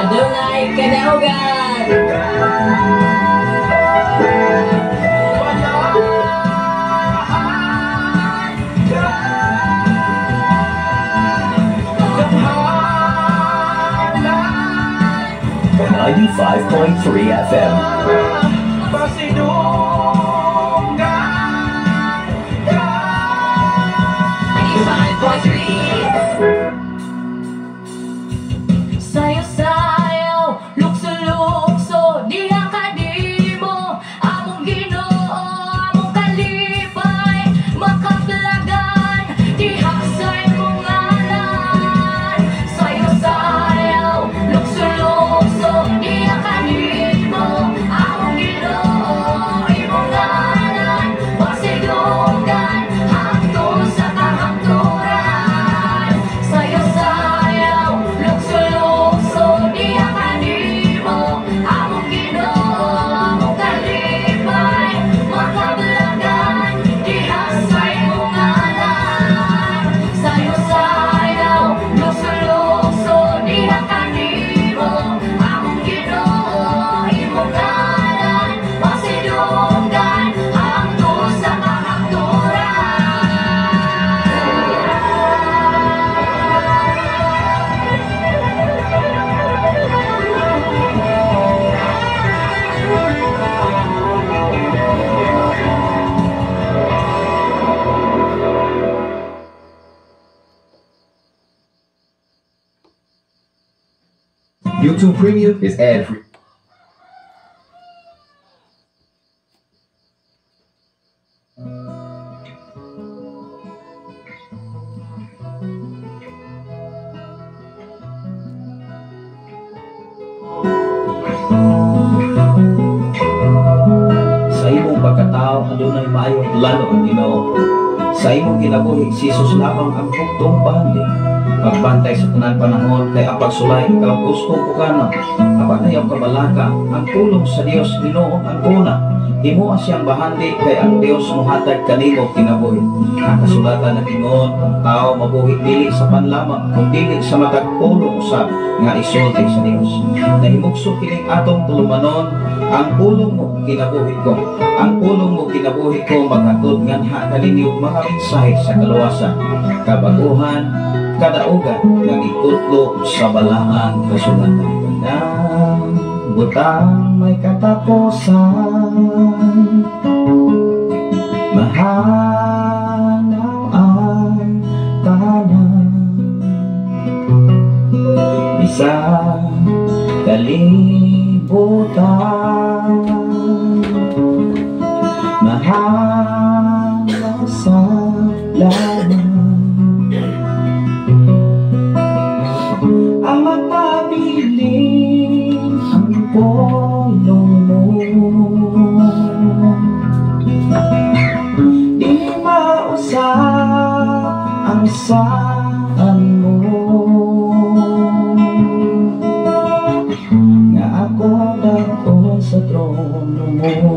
Adunay kadaugan. 95.3 FM. Pasidunggan ka. 95.3. Sayaw-sayaw, lukso-lukso, diha kanimo among Ginoo, among kalipay, makaplagan diha sa imong ngalan. Sayaw-sayaw, lukso-lukso, diha kanimo among Ginoo, imong ngalan, pasidunggan hangtod sa kahangturan. Sayaw-sayaw, lukso-lukso, diha kanimo among Ginoo, among kalipay, makablagan diha sa imong ngalan. Sayaw-sayaw, lukso-lukso, diha kanimo among Ginoo, imong ngalan, pasidunggan hangtod sa kahangturan. YouTube Premium is ad-free. Sa imong pagkatao adunay maayong plano ang Ginoo. Sa imong kinabuhi, si Jesus lamang ang bugtong bahandi. Pagbantay sa tanan panahon kay ang pagsulay ikaw gustong pukana. Apan ayaw kabalaka, ang pulong sa Dios Ginoo ang una. Himoa siyang bahandi kay ang Dios mohatag kanimo kinabuhi. Ang kasulatan nag-ingon, ang tao mabuhi dili sa pan lamang, kun dili sa matag pulong usab nga isulti sa Dios. Nahimugso kining atong tulumanon, ang pulong mo kinabuhi ko. Ang pulong mo kinabuhi ko maghatod nganha kaninyo mga mensahe sa kaluwasan, kabaguhan, kadaugan nga gikutlo sa balaang kasulatan. Tanang butang may katapusan, mahanaw ang tanan, bisan kalibutan, mahanaw sa laman. Ang magpabilin ang pulong mo, di mausap ang saan mo, nga ako daon sa trono mo.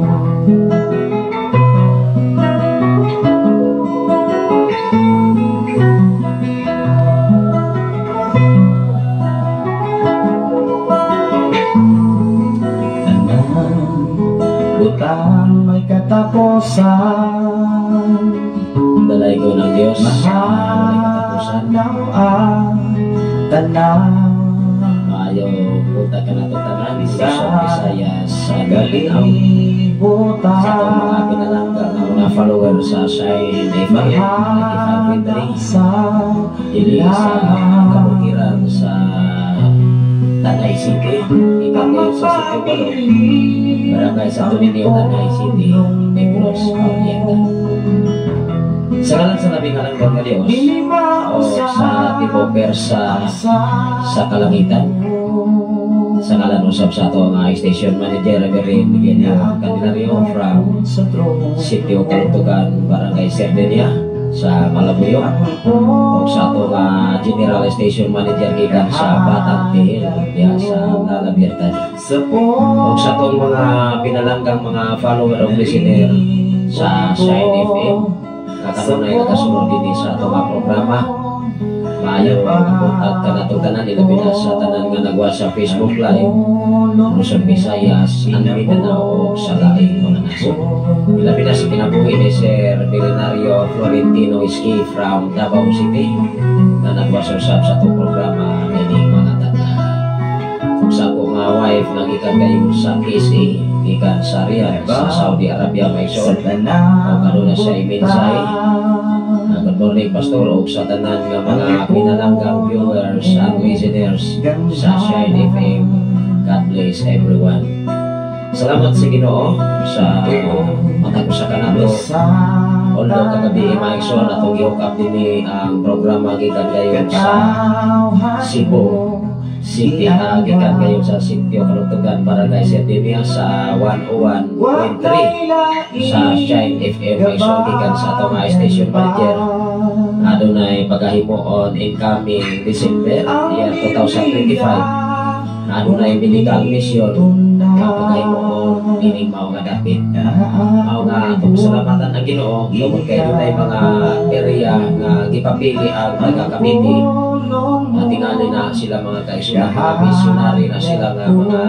Tanang butang may katapusan, Dalay ko ng Diyos, walay katapusan. mahanaw ang tanan, Maayo punta ka nato tanan Luzon, Visayas, sa Mindanao. Sa atong mga kalibutan, pinalangga nga mga follower sa Shine FM mahanaw 95.3 sa dili sa laman. kabukiran sa Tanay City, Ang ikan sa Sitio Balo, magpabilin Barangay Santo ang Niño, Tanay City, pulong Negros mo, Oriental. Sa ngalan sa labing halangdon nga Dios dili o mausap sa tiboker sa ang saan sa kalangitan, mo, sa ngalan usab sa ato nga station manager Reverend Miguel nga ako Candelario from daon sa trono Sitio mo. Kalugtugan, Barangay Serdenia sa Malabuyo, Ang o sa ato nga General Station Manager gikan sa Batang Tihil diha sa La Libertad, sa o sa atong mga pinalanggang mga follower o listener sa Shine FM nga kanunay nagasunod dinhi sa atong mga programa. Maayo buntag kanatong tanan, ilabi na sa tanan nga nagwa sa Facebook Live, Luzon, Visayas, and Mindanao ug sa laing mga nasod. Ilabi na sa kinabuhi ni Sir Billionario Florentino Iski from Davao City na nagwa sa usab sa atong programa nining mga tagna. Ug sa ako nga wife nga gikan kayo sa KSA, gikan sa Riyadh, sa Saudi Arabia, may Sa suot. tanang O aduna siya mensahe. Good morning, Pastor, ug sa tanan nga mga pinalanggang viewers and listeners sa Shine FM. God bless everyone. Salamat sa Ginoo sa matag usa ka nato. Although kagabi, mga igsoon, atong gi-hook up dinhi ang programa gikan gayon sa Cebu City, gikan gayon sa Sitio Kalugtugan, Barangay Serdemia, sa 101.3 sa Shine FM, mga igsoon, gikan sa atong station manager. Adunay pagahimo on incoming December year 2025 na adunay medical mission nga pagahimo on ining mao nga dapit. Mao nga atong pasalamatan ang Ginoo tungod kay dunay mga area nga gipapili ang taga Cavite na tingali na sila, mga kaigsuonan, mga missionary na sila nga mga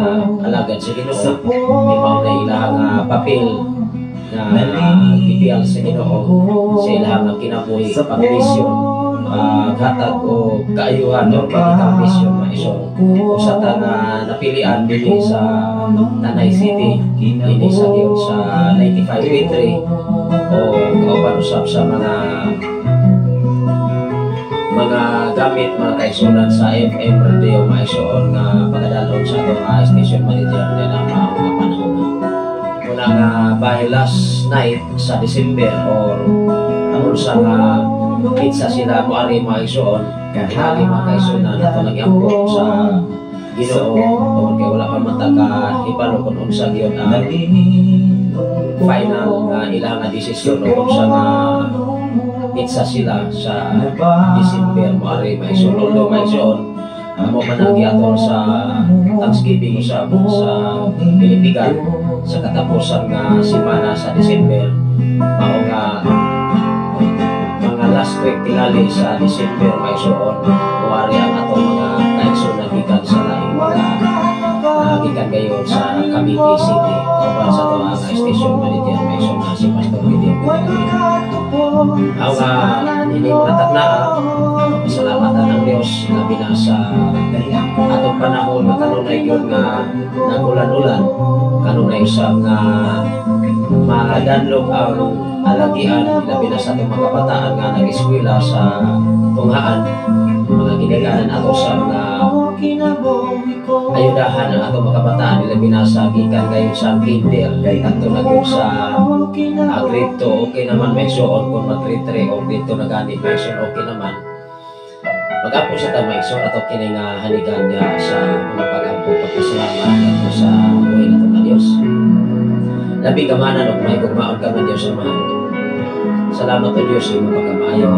alagad sa Ginoo. Di mao na ilahang nga papel na gibiyal sa Ginoo sa ilahang nga kinabuhi, pag-mission, paghatag o kaayuhan o medical mission, mga igsoon. Usa ta nga napilian dinhi sa Tanay City, dinhi sa giyon sa 95.3 o kauban usab sa mga gamit, mga kaigsuonan, sa FM radio, mga igsoon, nga pagadalon sa atong station manager din ang mao nga panahon na. Muna nga by last night sa December or ang unsa nga petsa sila moari, mga igsoon, tingali, mga kaigsuonan, ato lang iampo sa Ginoo tungod kay wala pa man ta ka hibalo kung unsa gyud ang final nga ilang nga desisyon o kung sa nga petsa sila sa December moari, mga igsoon. Although, mga igsoon, amo man ang giatol sa Thanksgiving usab sa Pilipigan sa katapusan nga semana sa December, mao nga mga last week tingali sa December, mga igsoon, moari ang atong mga kaigsoon gikan sa laing mga gikan gayon sa Cavite City kauban sa atong mga station manager, mga igsoon, na si Pastor Gideon Pinamin. Aw nga ini mga taknaa, pasalamatan ang Dios labi na sa atong panahon nga kanunay gyud nga nagulan-ulan, kanunay usab nga madanlog ang alagian, labi na sa atong mga kabataan nga nag-eskwela sa tunghaan, mga ginikanan ato sa mga ayudahan ang atong mga kabataan, labi na sa gikan gayon sa kinder adto na gyud sa grade 2. Okay naman, may igsoon, kung mag grade 3 o grade 2 na gani, may igsoon, okay naman. Mag-ampo sa ta, mga igsoon, ato kini nga haligan niya sa mga pag-ampo, pagpasalamat ato sa buhi nato nga Dios. Labing gamanan ug mahigugmaon ka nga Dios Amahan. Salamat o Dios sa imong pagkamaayo.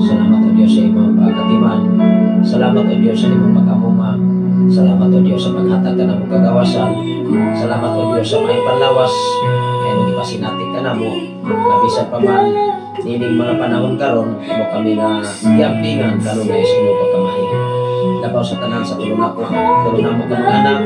Salamat o Dios sa imong pagkatiman. Salamat o Dios sa imong pagkamuma. Salamat o Dios sa paghatag ka namong kagawasan. Salamat o Dios sa may panlawas. Kay nung ipasinati ka namo, bisan pa man nining mga panahon karon, imo kami nga giampingan kanunay sa imong pagkamaayo. Labaw sa tanan sa tulong ako, tulong namo ka mga anak,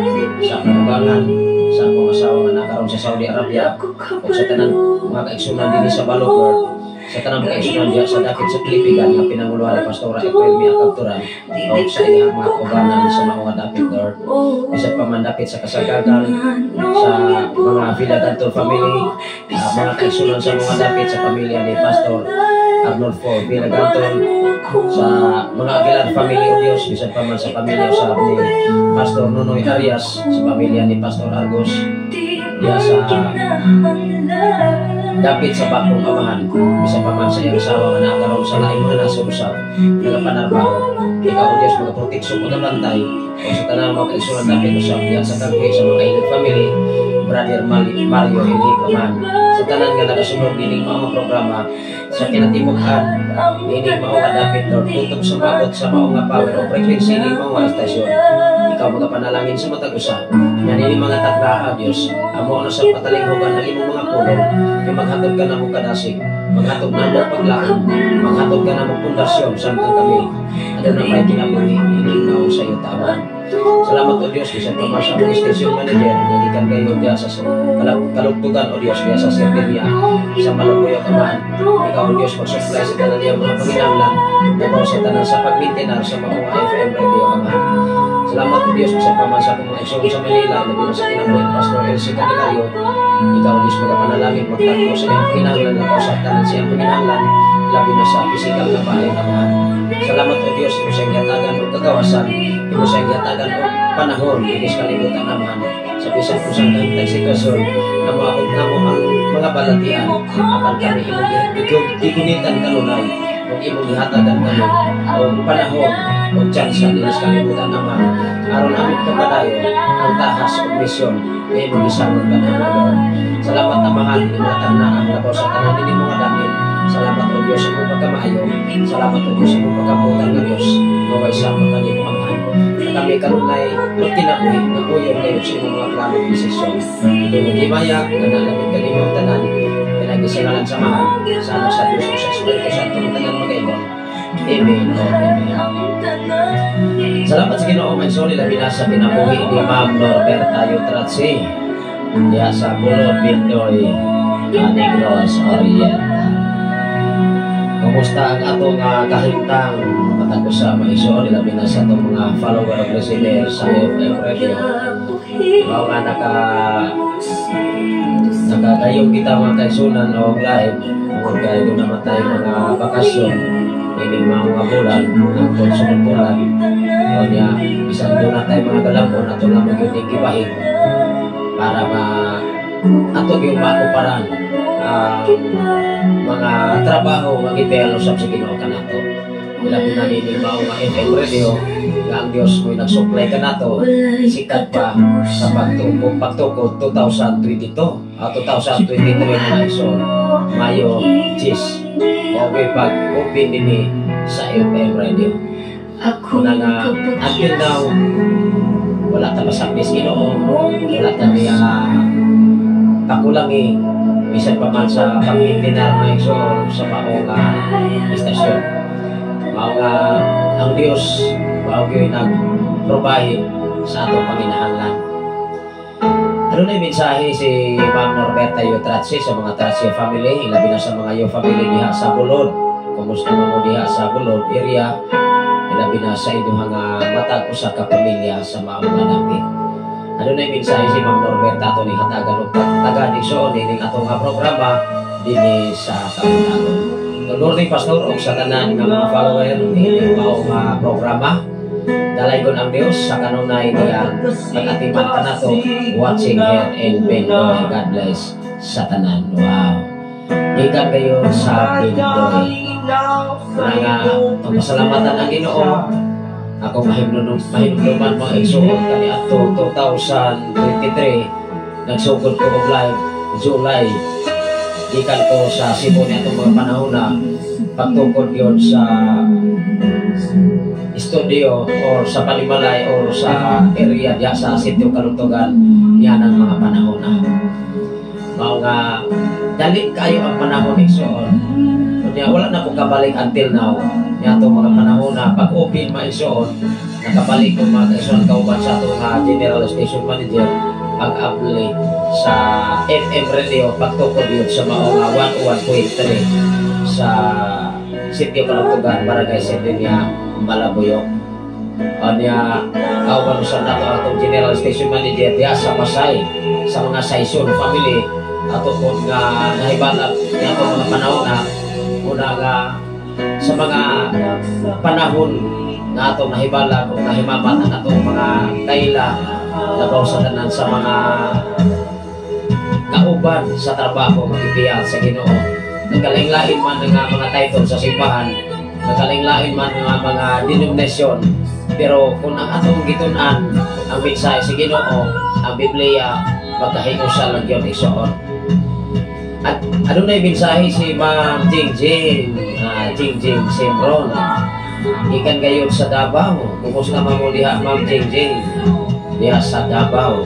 sa akong ugangan, sa akong asawa nga nakaroon sa Saudi Arabia, ug sa tanan mga kaigsunan dinhi sa Balocor, sa tanang mga kaigsunan diha sa dapit sa Kilipigan nga pinanguluhan ni Pastora April Mia Kapturan, ug sa iyang mga kaubanan sa mga dapit, Lord. Bisan pa man dapit sa Kasagagan, sa mga Villagantol family, mga kaigsunan sa mga dapit sa pamilya ni Pastor Arnolfo Villagantol, sa mga Aguilar family o Diyos, bisan pa man sa pamilya usab ni Pastor Nonoy Arias, sa pamilya ni Pastor Argos, diha sa dapit sa Bakong Amahan, bisan pa man sa iyang asawa nga nakaroon sa laing mga nasod usab nagapanarbaho. Ikaw o Diyos mga proteksyon o bantay o sa tanang mga kaigsunan dapit usab diha sa Kagwe, sa mga Ilig family, Brother Mario Ilig Amahan, sa tanan nga nagasunod nining mga programa sa kinatibuk-an nining mao nga dapit, Lord, tutok sa maabot sa mao nga power o frequency ning mao nga estasyon. Ikaw magapanalangin sa matag usa nga nining mga taknaa, Dios, amo na sa patalinghugan ng imong mga pulong kay maghatod ka namo kadasig, maghatod namo paglaom, maghatod ka namo pundasyon samtang kami. Aduna may kinabuhi inignaw sa iyo, Amahan. Salamat, O Diyos, bisan pa man sa among station manager nga gikan kayo diya sa Kalugtugan, O Diyos, diya sa Sardinia, sa Malabuyok, Amahan. Ikaw, O Diyos, mag-supply sa tanan niya mga panginahanglan labaw sa tanan sa pag-maintain sa mga FM radio, Amahan. Salamat, O Diyos, bisan pa man sa akong mga igsoon sa Manila, labi na sa kinabuhi Pastor Elsie Candelario. Ikaw, O Diyos, magapanalangin, magtagpo sa iyang panginahanglan labaw sa tanan sa iyang panginahanglan, labi na sa physical na bahay, Amahan. Salamat, O Diyos, imo siyang gihatagan og kagawasan, imo siyang gihatagan og panahon dinhi sa kalibutan, Amahan. Sa bisan kung sa kahimtang sitwasyon na moabot namo ang mga balatian, apan kami imong gigunitan kanunay ug imong gihatagan kami og panahon og tsansa dinhi sa kalibutan, Amahan, aron aming kapadayon ang tahas ug misyon nga imong gisangon kanamo, Lord. Salamat, Amahan, imong tanan labaw sa tanan dinhi mga damit. Salamat, O Diyos, sa imong pagkamaayo. Salamat, O Diyos, sa imong pagkabutan nga Diyos nga way sama kanimo, Amahan. Na kami kanunay magkinabuhi nga uyon kayo sa imong mga plano ug desisyon. Imong himaya nga nalamit kanimo ang tanan pinagi sa ngalan sa Amahan, sa Anak sa Diyos ug sa Espiritu Santo ang tanan magaingon. Amen o Amen. Salamat sa Ginoo, may soli, labi na sa kinabuhi ni Ma'am Norberta Yutratsi diya sa Bulod, Bindoy, Negros Oriental. Kumusta ang atong kahimtang matag usa, mga igsoon, labi na sa atong mga follower o listener sa FM Radio? Mao nga nakagayong kita, mga kaigsunan, og live tungod kay duna naman tayo mga bakasyon ining mga bulan hangtod sunod bulan. O niya, bisan duna tayo mga galapon, ato lamang yun gibahin para ma ato yung makuparan ang mga trabaho nga gipelo sa Ginoo kanato. Labi na nini mao nga FM radio nga ang Dios mo'y nag-supply kanato sikat pa sa pagtukod pagtukod 2022 ah, 2023 na. So Mayo 10 okay pag open dinhi sa FM radio. Una nga until now wala ta masaknis Ginoo, wala ta niya pakulangi bisan pa man sa pag-maintain, mga igsoon, sa mao nga istasyon. Mao nga ang Dios mao gyud nag-provide sa atong panginahanglan. Ano na yung mensahe si Ma'am Norberta Yutratsi sa mga Tratsi family, labi na sa mga Yo family diha sa Bulod? Kumusta man mo diha sa Bulod area, labi na sa inyong nga matag usa ka pamilya sa mao nga dapit? Ano na yung mensahe si Ma'am Norberta, ato ni hatagan og taga igsoon ining atong nga programa dinhi sa Kabuntagon. Good morning, Pastor, ug sa tanan nga mga follower nining mao nga programa. Dalaygon ang Dios sa kanunay niyang pag-atiman kanato watching here in Bendoy. God bless sa tanan. Wow. Gikan kayo sa Bendoy. Una nga pagpasalamatan ang Ginoo. Ako mahinumduman, mga igsoon, kani adto 2023 nagsugod ko og live July, gikan ko sa Cebu ni atong mga panahon na pagtukod yon sa studio or sa panimalay or sa area diya sa Sitio Kalugtugan yan ang mga panahon na mao nga dali kayo ang panahon, igsoon. Kunya wala na ko kabalik until now niya atong mga panahon na pag open, mga igsoon, nakabalik ko, mga kaigsoon, kauban sa atong general station manager pag-apply sa FM radio pagtukod yun sa mao nga 101.3 sa Sitio Kalugtugan, Barangay Sendenia, Malabuyok. Anya kauban sa nato atong general station manager diha sa Pasay sa mga Saison family, ato po nga nahibalag niya atong mga panahon na una nga sa mga panahon nga atong nahibalag o nahimamat ang atong mga kaila labaw sa tanan sa mga kauban sa trabaho magipiyal sa Ginoo. Nagkalain-lain man nga mga title sa simbahan, nagkalain-lain man nga mga denominasyon, pero kung ang atong gitun-an ang mensahe sa Ginoo, ang Biblia, magkahiusa lang yun, igsoon. At ano na yung mensahe si Ma'am Jing Jing, Jing Jing Simron ikan gayon sa Davao? Kumusta man mo diha, Ma'am Jing Jing, diha sa Davao?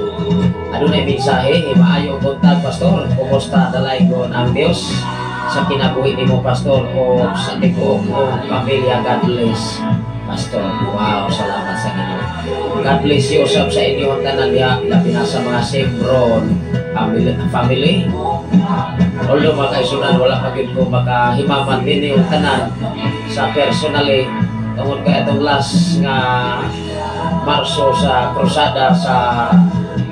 Ano na yung mensahe? Maayong buntag, Pastor. Kumusta? Dalaygon ang Diyos sa kinabuhi nimo, Pastor, o sa tibuok mo pamilya. God bless. Pastor. Wow, salamat sa Ginoo. God bless you usab sa inyo ang tanan diha, labi na sa mga Sembron family, family. Although, mga kaigsuonan, wala pa gyud ko makahimaman din yung tanan sa personally tungod kay atong last nga Marso sa krusada sa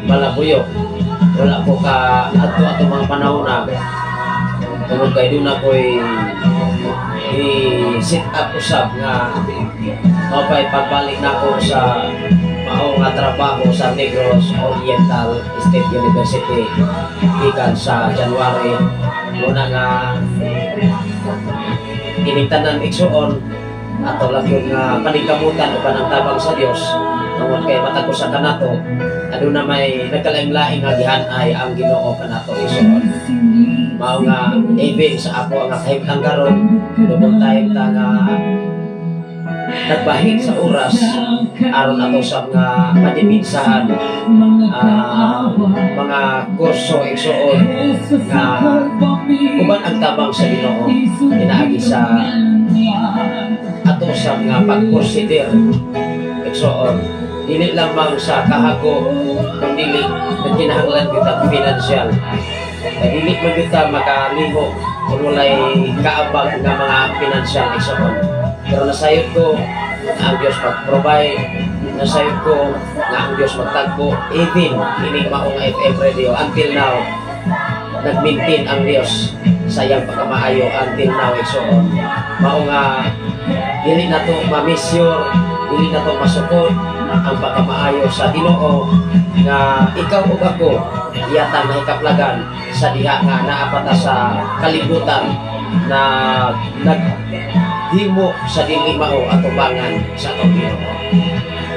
Malabuyo, wala ko ka adto atong mga panahon na tungod kay doon ako'y i-set up usab nga mapay pagbalik nako sa mao nga trabaho sa Negros Oriental State University gikan sa January. Muna nga ining tanan, igsuon, ato lang yung paningkamutan uban ang tabang sa Dios tungod kay matag usa kanato aduna may nagkalain-laing nga gihan-ay ang Ginoo kanato, igsuon. Mao nga even sa ako ang kahimtang karon, double time ta nga nagbahin sa oras aron ato sa mga madipinsahan mga kurso, igsuon, nga uban ang tabang sa Ginoo pinaagi sa ato sa mga pag-consider, igsuon, dili lamang sa kahago kundi nagkinahanglan kita financial kay dili man kita makaliho kung walay kaabag nga mga financial, igsuon. Pero nasayod ko nga ang Diyos mag-provide, nasayod ko nga ang Diyos magtagbo. Even ining maong FM radio, until now nag-maintain ang Diyos sa iyang pagkamaayo until now, igsuon. Mao nga dili na to ma-measure, dili na to masukod ang pagkamaayo sa Ginoo nga ikaw ug ako iyatang nahikaplagan sa diha nga naa pa ta sa kalibutan na naghimo sa dili mao atubangan sa atong Ginoo.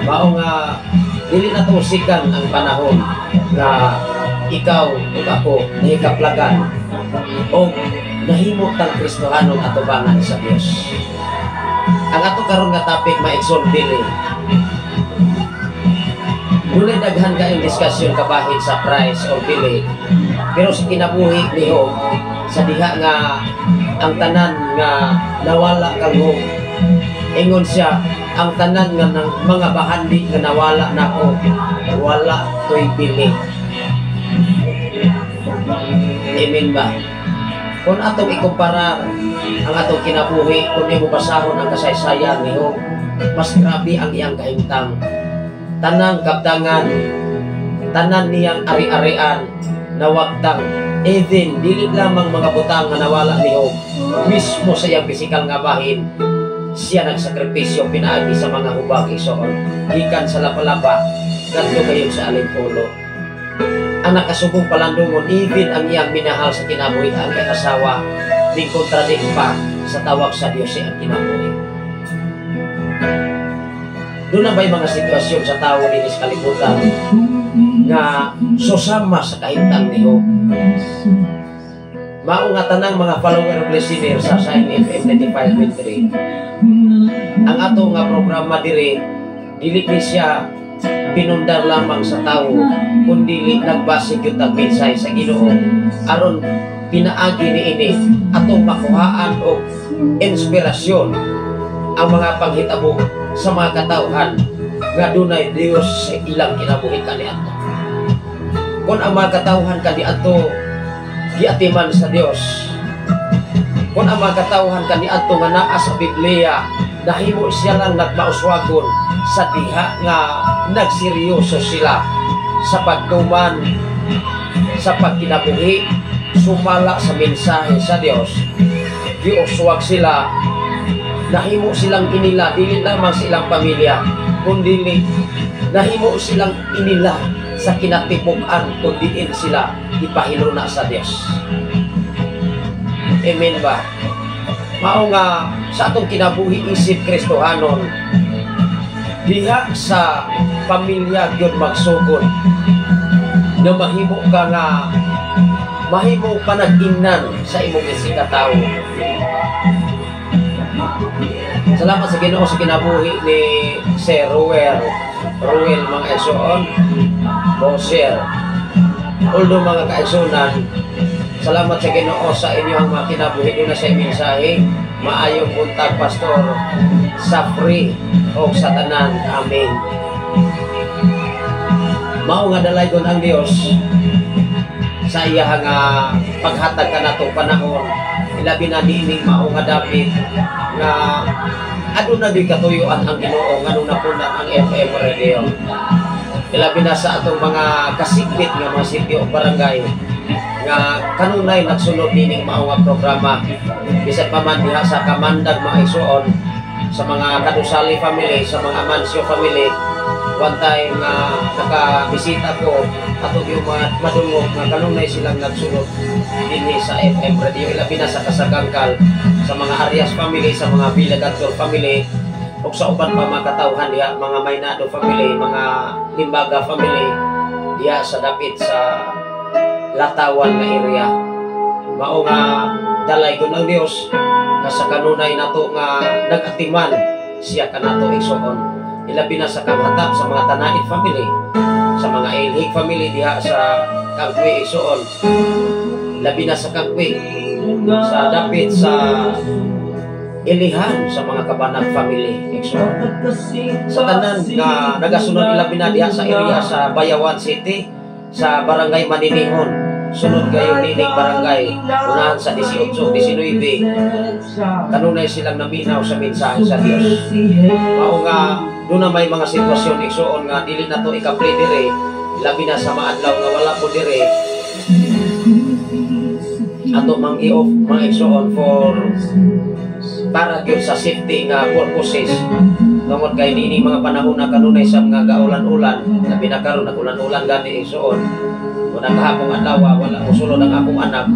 Mao nga dili na to usikan ang panahon nga ikaw ug ako nahikaplagan o nahimo tang Kristohanong atubangan sa Dios. Ang ato karon nga topic, mga igsoon, dili. Dunay daghan kayong diskusyon kabahin sa price o dili. Pero sa kinabuhi ni Job, sa diha nga ang tanan nga nawala kang Job, ingon siya, ang tanan nga ng mga bahandi nga nawala nako, wala to'y bili. Amen ba? Kung atong ikumpara ang atong kinabuhi, kung imo basahon ang kasaysayan ni Job, mas grabe ang iyang kahimtang. Tanang kabtangan, tanan niyang ari-arian, nawagtang. Even, dili lamang mga butang nga nawala ni Job, mismo sa iyang pisikal nga bahin, siya nagsakripisyo pinaagi sa mga hubag, igsoon. Gikan sa lapa-lapa, ngadto kayo sa alimpulo. Ang nakasubong palandungon, even ang iyang minahal sa kinabuhi, ang iyang asawa, ning kontradik pa sa tawag sa Diyos sa iyang kinabuhi. Doon na ba'y mga sitwasyon sa tao din sa kalibutan nga susama sa kahimtang ni Job? Mao nga tanang mga follower of listener sa Sign FM 95.3, ang ato nga programa diri, dili ni siya pinundar lamang sa tao kundi nagbase gyud tag mensahe sa Ginoo aron pinaagi niini atong makuhaan og inspirasyon ang mga panghitabo sa mga katawhan nga dunay Dios sa ilang kinabuhi kaniadto. Kung ang mga katawhan kaniadto giatiman sa Dios, kung ang mga katawhan kaniadto nga naa sa Biblia nahimo siya lang nagmauswagon sa diha nga nagseryoso sila sa pagtuman sa pagkinabuhi sumala sa mensahe sa Dios, giuswag sila, nahimo silang inila dili lamang sa ilang pamilya kundi nahimo silang inila sa kinatibuk-an kung diin sila ipahiluna sa Dios. Amen ba? Mao nga sa atong kinabuhi isip Kristohanon, diha sa pamilya gyud magsugod nga mahimo ka nga mahimo panag-ingnan sa imong isigkatawo. Salamat sa Ginoo sa kinabuhi ni Sir Ruel. Ruel, mga igsoon, Bosher. Although, mga kaigsunan, salamat sa Ginoo sa inyong mga kinabuhi doon na sa mensahe. Maayong buntag, Pastor. Sa free o sa tanan. Amen. Mao nga dalaygon ang Dios sa iya nga paghatag kanato panahon, ilabi na niining mao nga dapit nga aduna gyud katuyuan ang Ginoo nganong napunan ang FM radio, ilabi na sa atong mga kasikbit nga mga sitio o barangay nga kanunay nagsunod nining mao nga programa. Bisan pa man diha sa Kamandag, mga igsuon, sa mga Kadusali family, sa mga Amancio family, one time nga nakabisita ko, ato yung mga madungog nga kanunay silang nagsunod dinhi sa FM radio, ilabi na sa Kasagangkal, sa mga Arias family, sa mga Villagator family, ug sa uban pa mga katawhan diha, mga Maynado family, mga Limbaga family diha sa dapit sa Latawan nga area. Mao nga dalaygon ang Dios nga sa kanunay nato nga nag-atiman siya kanato, igsuon, ilabi na sa Kanghatap, sa mga Tanait family, sa mga Ilhig family diha sa Kangkwi, igsuon, labi na sa Kangkwi, sa dapit sa Ilihan, sa mga Kabanag family, igsuon, sa tanan nga nagasunod, ilabi na diha sa area sa Bayawan City, sa Barangay Maninihon. Sunod kayo nining barangay unahan sa 18, 19. Kanunay silang naminaw sa mensahe sa Dios. Mao nga doon na may mga sitwasyon, igsuon, nga dili na to ika-play dire, labi na sa maadlaw nga wala ko dire, ato mang i-off, mga igsuon, for para gyud sa safety nga purposes, tungod kay niini mga panahon na kanunay sa mga gaulan-ulan, labi na karon nag-ulan-ulan gani, igsuon. Una kahapong adlaw wala mosulod ang akong anak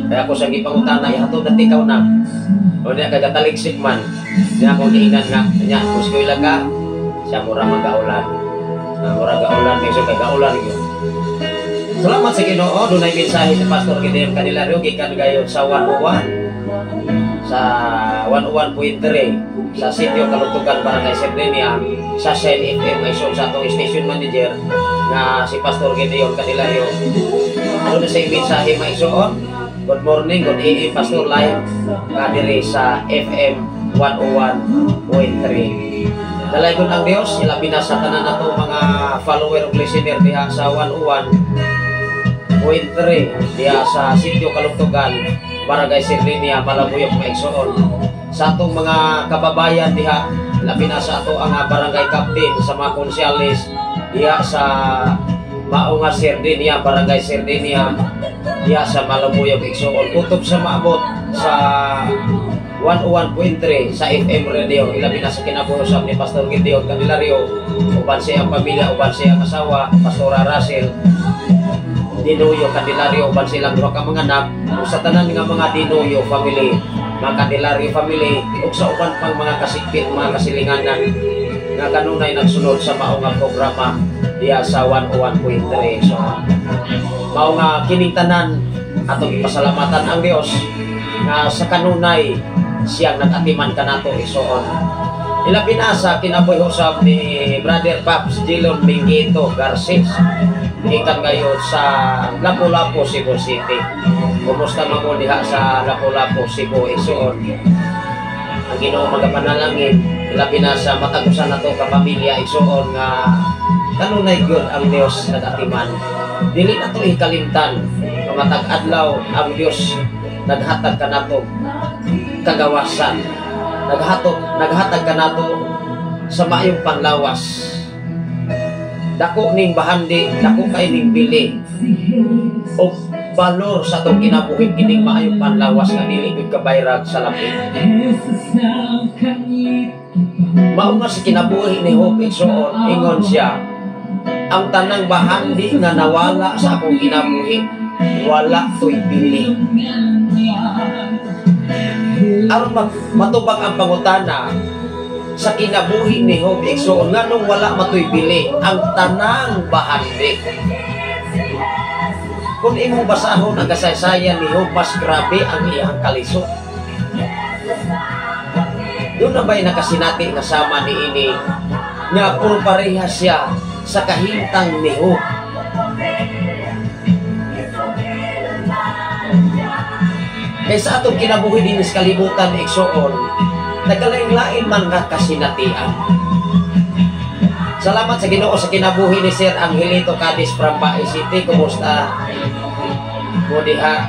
kaya ako sa gipangutana, "Ihatod na ikaw na o niya kay gataligsik man niya?" Akong giingnan nga nya eskwela ka siya, mura man gaulan. Ah, mura gaulan medyo kay gaulan yun. Salamat sa Ginoo, dunay mensahe si Pastor Gideon Candelario gikan gayon sa 101, sa 101.3 sa Sitio Kalugtugan, Barangay Serdenia, sa Shine FM ay sa atong station manager nga si Pastor Gideon Candelario. Ano na sa mensahe, mga igsoon? Good morning, good AM, Pastor, live ka diri sa FM 101.3. Dalaygon ang Dios, ilabi na sa tanan nato mga follower ug listener diha sa 101.3 diha sa Sitio Kalugtugan, Barangay Sirlinia, Malabuyok, mga igsoon. Sa atong mga kababayan diha, labi na sa ato ang barangay captain, sa mga konsyales diha sa mao nga Sirdinia, Barangay Sirdinia, diha sa Malabuyok, igsoon. Kutob sa maabot sa 101.3 sa FM radio, ilabi na sa kinabuhi ni Pastor Gideon Candelario, uban siya ang pamilya, uban siya ang asawa, Pastora Russell Dinoyo Candelario, uban silang duha ka mga anak, ug sa tanan nga mga Dinoyo family, mga Candelario family, ug sa uban pang mga kasikbit, mga kasilinganan nga kanunay nagsunod sa mao nga programa diha sa 101.3. So mao nga kining tanan atong ipasalamatan ang Dios nga sa kanunay siyang nag-atiman kanato, igsoon. Ilabi na sa kinabuhi usab ni Brother Paps Gilon Mingito Garces gikan gayon sa Lapu-Lapu, Cebu City. Kumusta man mo diha sa Lapu-Lapu, Cebu, igsoon? Ang Ginoo magapanalangin, ilabi na sa matag usa nato ka pamilya, igsuon, nga kanunay gyud ang Dios nag-atiman. Dili na to ikalimtan nga matag adlaw ang Dios naghatag kanato kagawasan. Naghatag kanato sa maayong panglawas. Dako ning bahandi, dako kay ning bili o balor sa atong kinabuhi kining maayong panlawas nga dili gyud kabayrag sa lapit. Mao nga sa kinabuhi ni Job, igsoon, ingon siya, "Ang tanang bahandi nga nawala sa akong kinabuhi, wala to'y bili." Aron matubag ang pangutana sa kinabuhi ni Job, igsoon, nganong wala matoy bili ang tanang bahandi? Kung imong basahon ang kasaysayan ni Job, mas grabe ang iyang kalisod. Doon na ba'y nakasinati nga sama ni ini nga puro pareha siya sa kahimtang ni Job? Kay sa atong kinabuhi din sa kalibutan, igsoon, Nagkalain-lain man nga kasinatian. Salamat sa Ginoo sa kinabuhi ni Sir Angelito Cadiz from Bae City. Kumusta mo diha?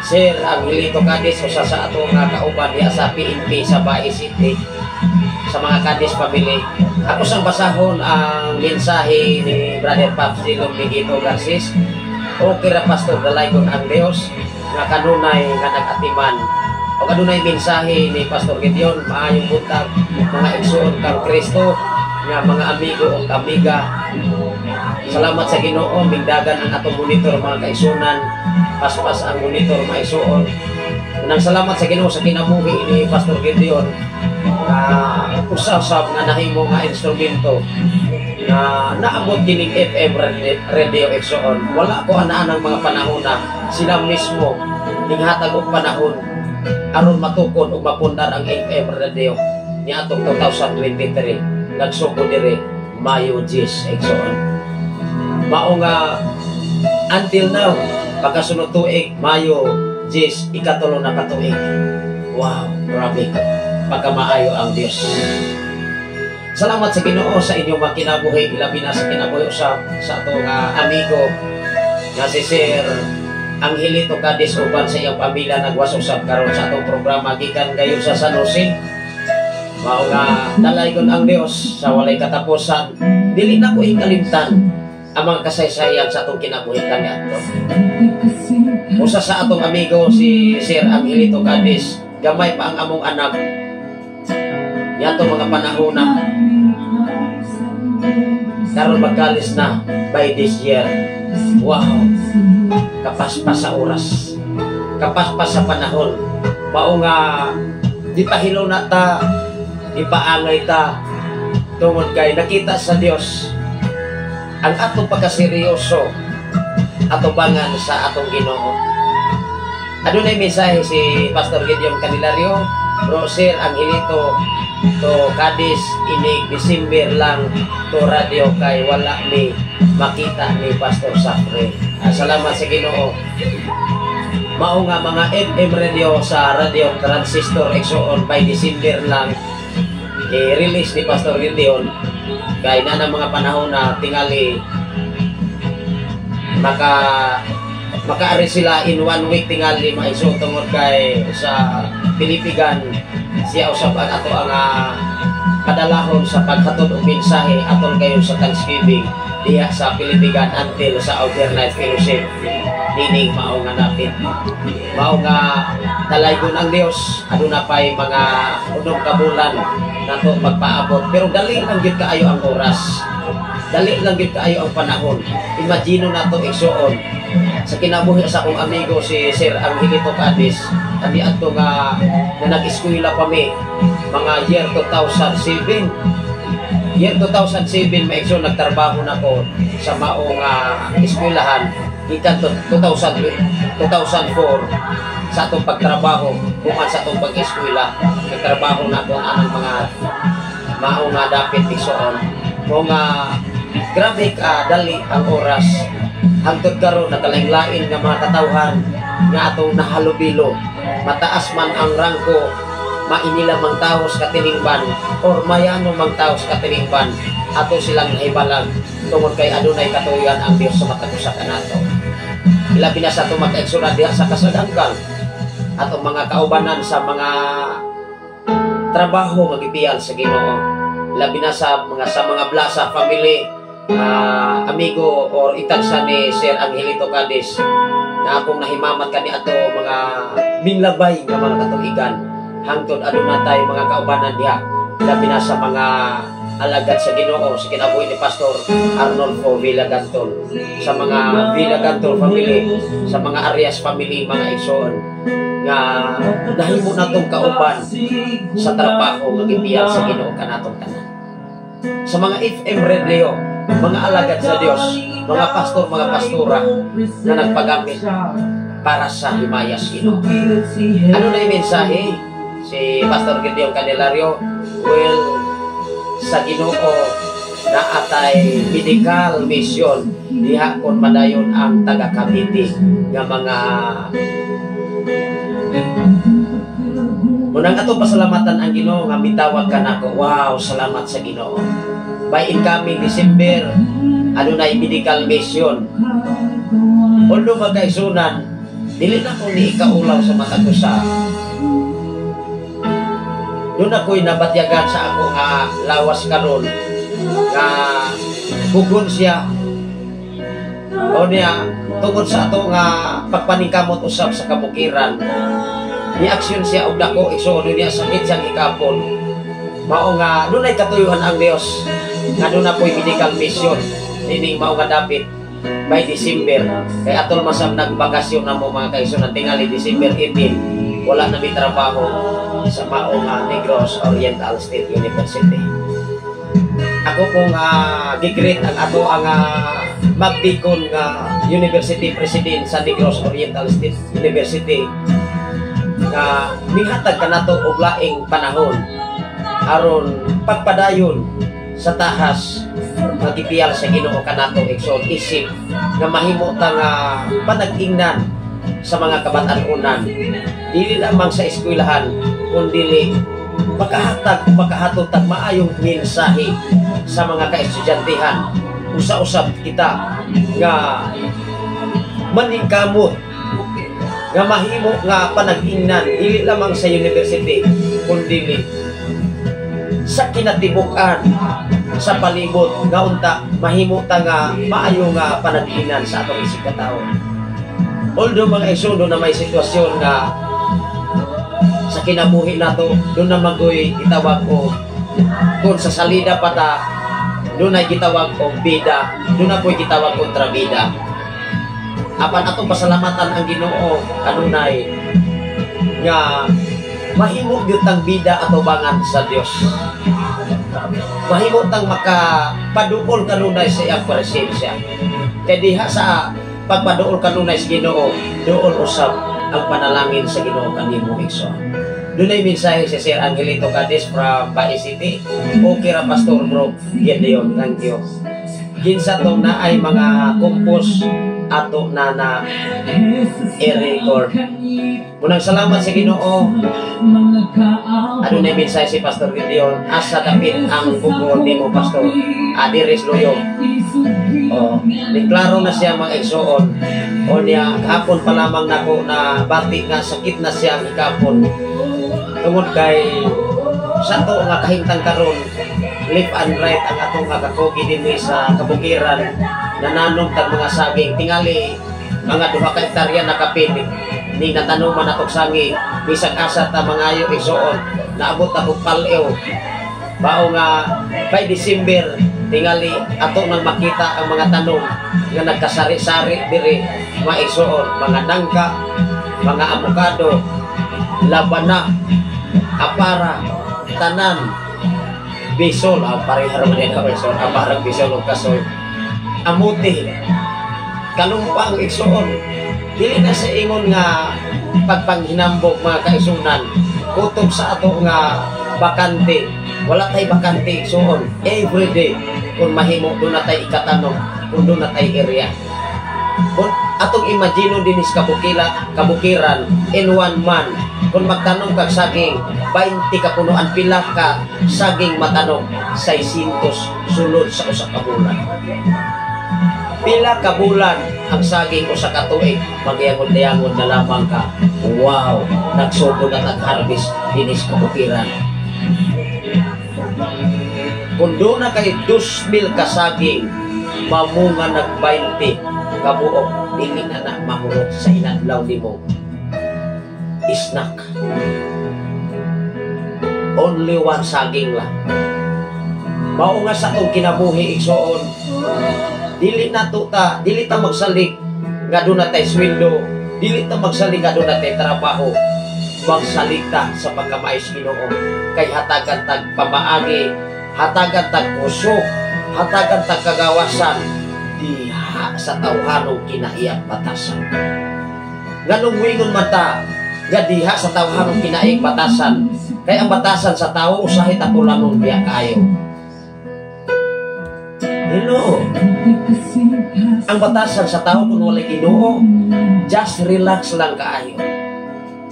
Sir Angelito Cadiz, usa sa atong nga kauban diha sa PNP sa Bae City, sa mga Cadiz family. Ako sang basahon ang mensahe ni Brother Pops Dilon Miguito Garcis. "Okay ra, Pastor, dalaygon ang Dios nga kanunay nga nag-atiman." O kanunay mensahe ni Pastor Gideon, "Maayong buntag, mga igsoon kang Kristo nga mga amigo o amiga. Salamat sa Ginoo, mingdagan ang atong monitor, mga kaigsunan. Paspas ang monitor, maigsuon. Nang salamat sa Ginoo sa kinabuhi ni Pastor Gideon nga usab-sab nga nahimo nga instrumento na naabot kining FM radio, igsoon. Wala ko anaan ang mga panahon na sila mismo ninghatag og panahon aron matukod ug mapundar ang FM radio niadtong 2023, nagsugo dire Mayo 10, igsoon. Mao nga until now, pagkasunod tuig Mayo 10, ikatulo na katuig. Wow, grabe pagkamaayo ang Dios. Salamat sa Ginoo sa inyong mga kinabuhi, ilabi na sa kinabuhi usab sa atong amigo nga si Sir Angelito Cadiz uban sa iyang pamilya, nagwas usab karon sa atong programa gikan gayon sa San Jose. Mao nga dalaygon ang Dios sa walay katapusan. Dili na ko ikalimtan ang mga kasaysayan sa atong kinabuhi kaniadto. Usa sa atong amigo si Sir Angelito Cadiz, gamay pa ang among anak niadto mga panahon na. Karon magkalis na by this year. Wow, kapaspas sa oras, kapaspas sa panahon. Mao nga di pahilo na ta, di paangay ta tungod kay nakita sa Dios ang atong pagkaseryoso atubangan sa atong Ginoo. Adunay mensahe si Pastor Gideon Candelario, "Bro Sir Angelito to Cadiz, inig December lang to radio kay wala mi makita ni Pastor Safre." Ah, salamat sa Ginoo. Mao nga mga FM radio sa radio transistor, igsoon, by December lang i-release ni Pastor Gideon kay na ng mga panahon na tingali makaari sila in one week tingali maiso tungod kay sa Pilipigan siya usab ang ato ang padalahon sa paghatod og mensahe atol kayo sa Thanksgiving diha sa Pilipigan until sa overnight fellowship nining mao nga napit. Mao nga dalaygon ang Dios, aduna pay mga unom ka bulan nato magpaabot, pero dali lang gyud kaayo ang oras, dali lang gyud kaayo ang panahon. Imagine nato, igsuon, sa kinabuhi sa akong amigo si Sir Angelito Cadiz kami adto nga na nag-eskwela pa mi mga year 2007. Year 2007, maigsoon, nagtrabaho na ko sa maong eskwelahan gikan to 2000, 2004 sa atong pagtrabaho, human sa atong pag-eskwela nagtrabaho na ako ang anang mga mao nga dapit, igsoon mo nga grabe ka dali ang oras. Hangtod karon nagkalain-lain nga mga katawhan nga atong nahalubilo, mataas man ang rangko, mainila mang tao sa katilingban or mayano mang tao sa katilingban, ato silang nahibalag tungod kay adunay katuyan ang Dios sa matag usa kanato, ilabi na sa atong makaigsoon diha sa Kasaganggang, atong mga kaubanan sa mga trabaho nga gipiyal sa Ginoo, labi na sa mga Blasa family, amigo or itagsa ni Sir Angelito Cadiz na akong nahimamat kani ato mga minlabay nga mga katuigan. Hangtod aduna tay mga kaubanan diha, labi na sa mga alagad sa Ginoo sa kinabuhi ni Pastor Arnolfo Villagantol, sa mga Villagantol family, sa mga Arias family, mga igsoon nga nahimo natong kauban sa trabaho nga gipiyal sa Ginoo kanatong tanan, sa mga FM radio, mga alagad sa Dios, mga pastor, mga pastora na nagpagamit para sa himayas Ginoo. Ano na yung mensahe si Pastor Gideon Candelario? Well, sa Ginoo na atay medical mission diha kon madayon ang taga Cavite nga mga Munang atong pasalamatan ang Ginoo nga mitawag ka nako. Wow, salamat sa Ginoo. By incoming December, adunay medical mission. Although, mga kaigsuonan, dili na ko ni ikaulaw sa matag usa. Doon ako'y nabatyagan sa ako nga lawas karon nga pugon siya o niya tungod sa ato nga pagpaningkamot usab sa kabukiran, ni aksyon siya og dako, igsuon, niya sakit siyang hikapon. Mao nga dunay katuyuhan ang Dios nga doon ako'y medical mission nining mao nga dapit by December, kay atol masam nagbakasyon na mo, mga kaigsuonan. Tingali December 18 wala na mi trabaho sa mao nga Negros Oriental State University. Ako pong gigreet ang ato ang magdikon nga University President sa Negros Oriental State University nga mihatag kanato og laing panahon aron pagpadayon sa tahas nga gipiyal sa Ginoo kanato, igsoon, isip nga mahimo ta nga panag-ingnan sa mga kabatan-unan, dili lamang sa eskwelahan kundi makahatag, makahatod tag maayong mensahe sa mga kaestudyantehan. Usa-usab kita nga maningkamot nga mahimo nga panag-ingnan dili lamang sa university kundi sa kinatibuk-an sa palibot, nga unta mahimo ta nga maayo nga panag-ingnan sa atong isig katawo. Although, mga igsoon, na may sitwasyon nga sa kinabuhi nato doon na magoy gitawag ko kung sa salida pa ta, doon ay gitawag og bida, doon na po'y gitawag kontrabida. Apan atong pasalamatan ang Ginoo kanunay nga mahimo gyud tang bida atubangan sa Dios, mahimo tang makapaduol kanunay sa iyang presensya, kay diha sa pagpaduol kanunay sa Ginoo, duol usab ang panalangin sa Ginoo kanimo, igsoon. Dunay mensahe si Sir Angelito Cadiz from Bae City. Okay ra, Pastor Bro Gideon, thank you. Kinsa tong naay mga compose ato na na i-record. Munang salamat sa Ginoo. Adunay mensahe si Pastor Gideon. Asa dapit ang bukod nimo, Pastor? Adiris Luyog. Oh, klaro na siya, mga igsoon. O niya, kahapon pa lamang nako na bati nga sakit na siya ang hikapon. Tungod kay sa to nga kahimtang karon, left and right ang atong nga kakugi dinhi sa kabukiran nananom tag mga saging. Tingali mga 2 ka hektarya nakapit ni natanuman atong saging. Bisag asa ta mangayo, igsoon, naabot ako pal-aw. Bao nga by December tingali ato nang makita ang mga tanom nga nagkasari-sari diri, mga igsoon, mga nangka, mga abokado, labana, apara, tanan, bisol, ah, pareha raman yun ako, igsoon, aparang bisol o kasoy, amuti, kalumpang, igsoon. Dili na sa ingon nga pagpanghinambok, mga kaigsuonan, kutob sa ato nga bakante, wala tay bakante, igsoon, every day, kung mahimo doon na tay ikatanong, kung doon na tay area. Kung atong imagine dinis kabukiran in one month, kung magtanong kag saging, 20 ka punuan, pila ka saging matanom? 600 sulod sa 1 ka bulan. Pila ka bulan ang saging 1 ka tuig, magyangod-yangod na lamang ka. Wow, nagsugod na tag-harvest dinis kabukiran. Kung doon na kay 2,000 ka saging, mamunga nag 20 kabuok, dili na na mahurot sa inadlaw nimo snack. Only one saging lang. Mao nga sa atong kinabuhi, igsoon, dili na to ta, dili ta magsalig nga doon na tay sweldo, dili ta magsalig nga doon na tay trabaho. Magsalig ta sa pagkamaayos Ginoo kay hatagan tag pamaagi, hatagan tag kusog, hatagan tag kagawasan diha sa tawhanong kinaiyang batasan. Nganong wingon man ta nga diha sa tawhanong kinaiyang batasan? Kay ang batasan sa tao usahay tapulanon biya kaayo. Hello. Ang batasan sa tao kung walay Ginoo, just relax lang kaayo.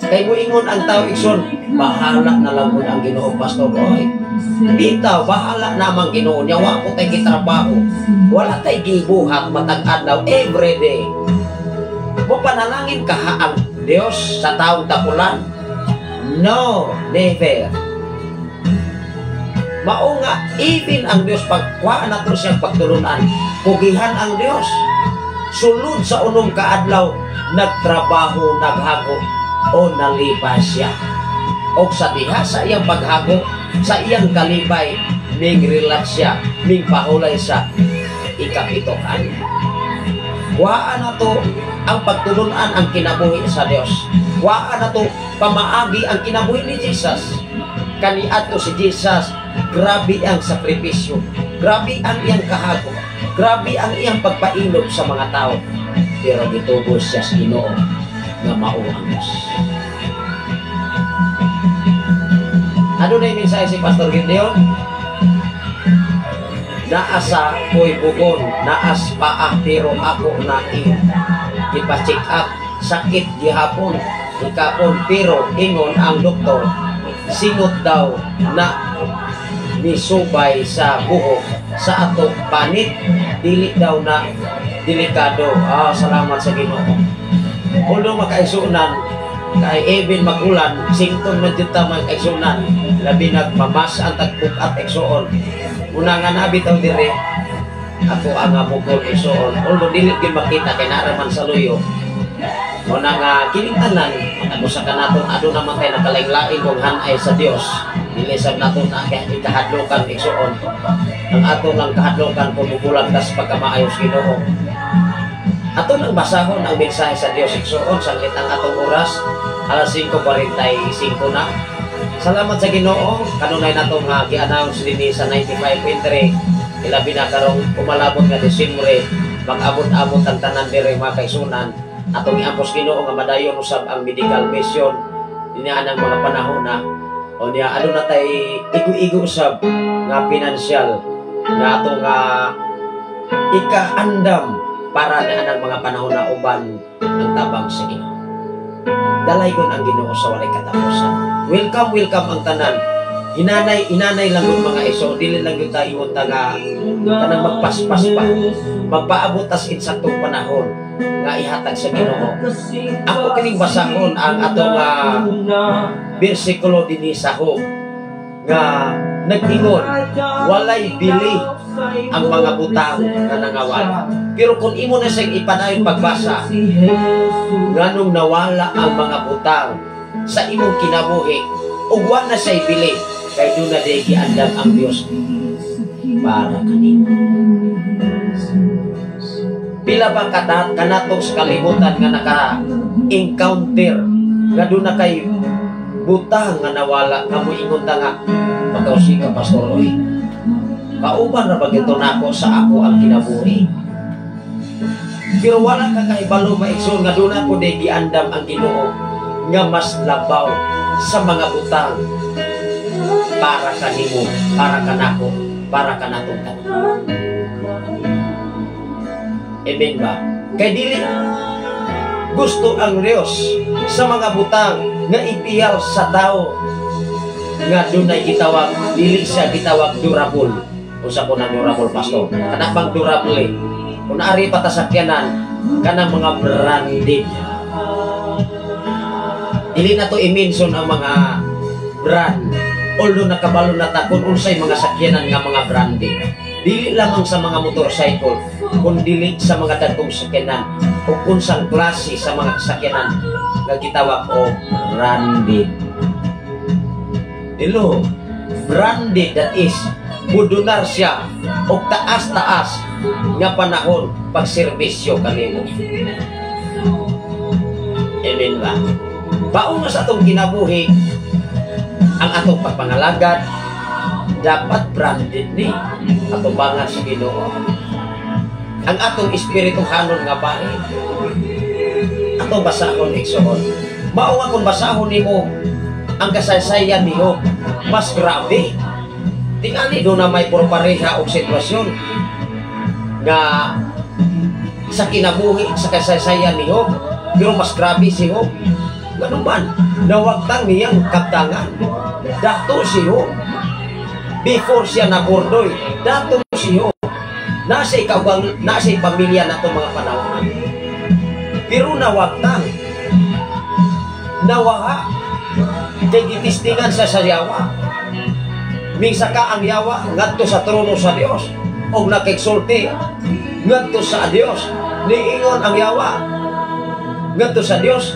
Kay moingon ang tao, igsoon, "Bahala na lang ang Ginoo, Pastor." Oy, bitaw, bahala namang Ginoo niya. Wa ko tay gitrabaho. Wala tay gibuhat matag adlaw, every day. Mo panalangin ka ha ang Dios sa taong tapulan? No, never. Mao nga, even ang Dios, pagkuhaan nato siyang pagtulunan, pugihan ang Dios. Sulod sa unong kaadlaw, nagtrabaho, naghago, o nalipay siya. O sa diha sa iyang paghago, sa iyang kalipay, ning relax siya, ning pahulay sa ikapito ka. Kuhaan na to ang pagtulunan ang kinabuhi sa Dios. Kuhaan na to pamaagi ang kinabuhi ni Jesus. Kaniadto si Jesus, grabe ang sakripisyo, grabe ang iyang kahago, grabe ang iyang pagpailob sa mga tao. Pero gitubos siya sa Ginoo nga mao ang Diyos. Ano na yung mensahe si Pastor Gideon? Naa sa ko'y bugon, naas paa, pero ako na ipa-check up, sakit gihapon, ikapon, pero ingon ang doktor, singot daw na misubay sa buhok sa ato panit, dili daw na delikado. Ah, salamat sa Ginoo. Although makaisunan, kay even magulan, sington man jud ta mga kaisunan, labi nagmamas ang tagpuk at igsuon. Una nga nabi taw dire, ako ang bukol, igsuon. Although dili gyud makita kay naa man sa luyo. Muna nga kining tanan matag-usa ka naton aduna man kay nakalain-lain kung hanay sa Dios. Dili sab naton na kay ikahadlokan, igsuon. Ang ato lang kahadlokan kung mubulag tas pagkamaayo sa Ginoo. Ato lang basahon ang mensahe sa Dios, igsuon, sanglit ang atong oras, alas 5:45 na. Salamat sa Ginoo, kanunay natong gi-announce dinhi sa 95.3, ilabi na karong umalabot nga Disyembre, mag-abot-abot ang tanan diri mga kaigsunan. Atong iapos Ginoo nga madayon usab ang medical mission niya anang mga panahon na o niya aduna tay igo-igo usab nga pinansyal nga atong ikaandam para na anang mga panahon na uban ang tabang sa Ginoo. Dalaygon ang Ginoo sa walay katapusan. Welcome, welcome ang tanan. Hinanay, hinanay lang yung mga iso. Dili lang yung tayo ta nga kanang magpaspas pa. Magpaabot tas insaktong panahon nga ihatag sa Ginoo. Ako kining basahon ang atong bersikulo dinhi sa Job nga nag-ingon, walay bili ang mga butang nga nangawala. Pero kung imo na siyang ipadayon pagbasa, nganong nawala ang mga butang sa imong kinabuhi, ug wa na siya'y bili, kay doon na di giandam ang Dios para kanimo. Pila ba kanato sa kalibutan nga naka-encounter nga doon na kay butang nga nawala, nga moingon ta nga pagkausi ka, Pastor, oy, kauban ra ba gito nako sa ako ang kinabuhi? Pero wala ka kahibalo, maigsoon, nga doon ako di giandam ang Ginoo nga mas labaw sa mga butang para kanimo, para kanako, para kanatong tanan. Amen ba? Kay dili gusto ang Dios sa mga butang nga ipiyal sa tao nga dunay gitawag, dili siya gitawag durable. Usa ko na durable, Pastor? Kana bang durable? Kung naari pa ta sakyanan, kanang mga branded. Dili na to i-mention ang mga brand. Although nakabalo na ta kung unsay mga sakyanan nga mga branded. Dili lamang sa mga motorcycle, kun dili sa mga dagkong sakyanan o unsang klase sa mga sakyanan nga gitawag og branded. Hello, branded, that is mudunar siya og taas-taas nga panahon pagserbisyo kanimo. Amen ba? Baon sa atong kinabuhi, ang atong pagpangalagad dapat branded ni atubangan sa Ginoo. Ang atong espirituhanon nga bahin atong basahon, igsoon. Mao nga kung basahon nimo ang kasaysayan ni Job, mas grabe. Tingali do na may pareha og sitwasyon nga sa kinabuhi sa kasaysayan ni Job, pero mas grabe si Job. Ganuman, nawagtang niyang kaptangan. Dato si Job. Before siya nabordoy, dato si Job. Nasa ikawang, nasa pamilya na mga panahon. Pero nawagtang. Nawaha. Kay gitistingan sa yawa. Misa ka ang yawa ngadto sa trono sa Dios og nakigsulti ngadto sa Dios. Niingon ang yawa ngadto sa Dios,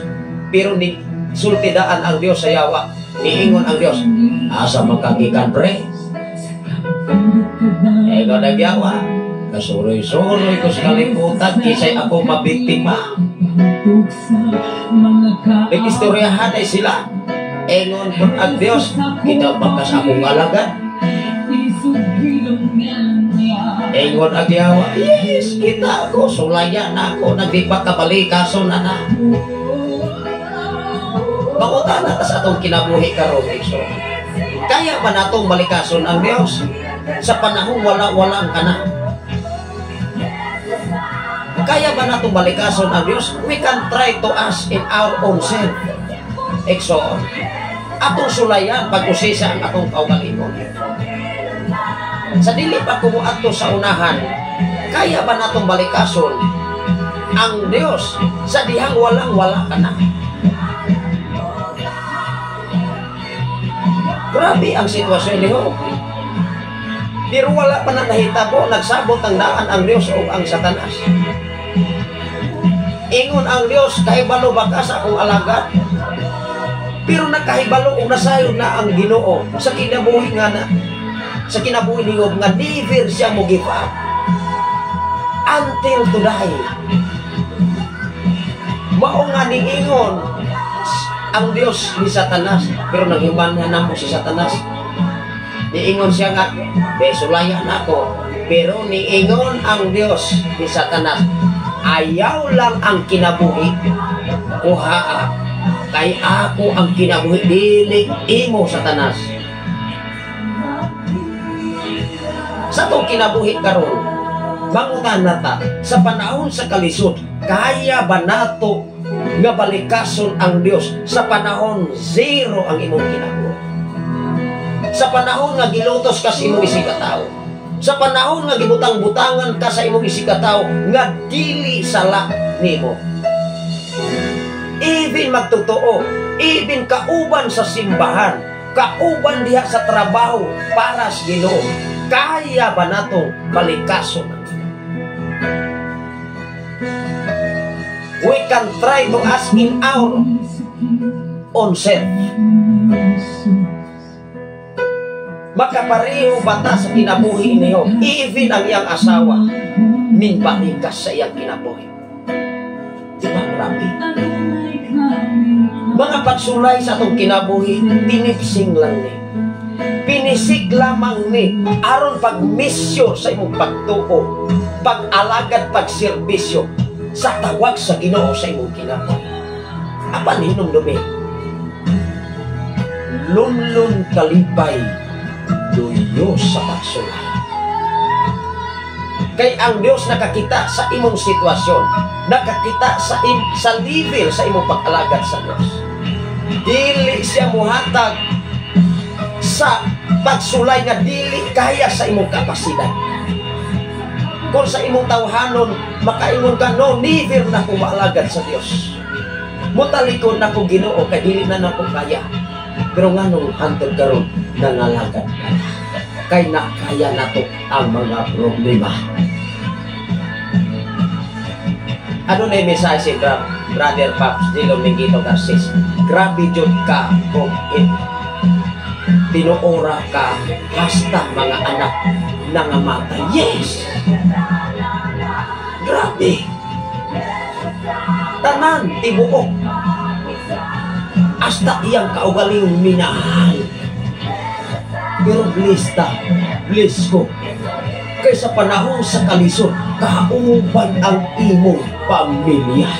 pero ni sultidaan ang Dios sa yawa. Niingon ang Dios, asa man ka gikan, pre? Ingon ang yawa, kasuroy-suroy ko sa kalibutan, kisay ako mabiktima. Nag-istoryahan ay sila. Ingon po ang Dios, kita bakas akong alagad. Ingon ang yawa, yes, kita ako, sulaya na ako, nagdipa kabalikaso na na. Bangutan na ta sa atong kinabuhi karon, so. Kaya ba natong balikason ang Dios sa panahon wala-wala ang kana? Kaya ba natong balikason ang Dios? We can try to ask in our own self. Exo, atong sulayan pag-usisa ang atong kaugalingon. Sa dili pa kumuadto sa unahan, kaya ba natong balikason ang Dios sa dihang walang-wala ka na? Grabe ang sitwasyon ni Job. Pero wala pa na nahitabo, nagsabot ang daan ang Dios o ang Satanas. Ingon ang Dios, kahibalo ba ka sa akong alagad? Pero nakahibalo o nasayod na ang Ginoo sa kinabuhi nga na, sa kinabuhi ni Job nga never siya mo give up until to die. Mao nga niingon ang Dios ni Satanas, pero nanghiman na mo si Satanas. Niingon siya nga, besulayan ako. Pero niingon ang Dios ni Satanas, ayaw lang ang kinabuhi, kuhaa, kay ako ang kinabuhi, dili imo, Satanas. Sa itong kinabuhi karon, mangutan na ta, sa panahon sa kalisod, kaya ba nato nga balikason ang Dios sa panahon zero ang imong kinabuhi? Sa panahon nga gilutos ka sa imong isigkatawo, sa panahon nga gibutang-butangan ka sa imong isigkatawo nga dili sala nimo. Even magtotoo, even kauban sa simbahan, kauban diha sa trabaho para sa Ginoo, kaya ba natong balikason ang Ginoo? We can try to ask in our own self. Makapareho ba ta sa kinabuhi niyo? Even ang iyang asawa, minbalikas sa iyang kinabuhi. Di ba, grabe? Mga pagsulay sa atong kinabuhi, tinipsing lang ni. Pinisig lamang ni, aron pagmisyo sa imong pagtuo, pag-alagad, pagserbisyo, sa tawag sa Ginoo sa imong kinabuhi. Apan hinumdumi, lunlun kalipay, duyo sa pagsulay. Kay ang Dios nakakita sa imong sitwasyon, nakakita sa level sa imong pag-alagad sa Dios. Dili siya muhatag sa pagsulay nga dili kaya sa imong kapasidad. Kung sa imong tawhanon, makaingon ka, no, never na ko maalagad sa Dios. Mutalikod na ko Ginoo, kay dili na nako kaya. Pero nganong hantod karon nangalagad ka? Kay nakaya nato ang mga problema. Ano na yung mensahe si Brother Pops Dilo Mingito Garces? Grabe jud ka kung tinuora ka hasta mga anak nangamatay. Yes! Grabe! Tanan, tibuok. Hasta iyang kaugalingong minahal. Pero blessed ta, bless ko. Kay sa panahon sa kalisod, kauban ang imong pamilya.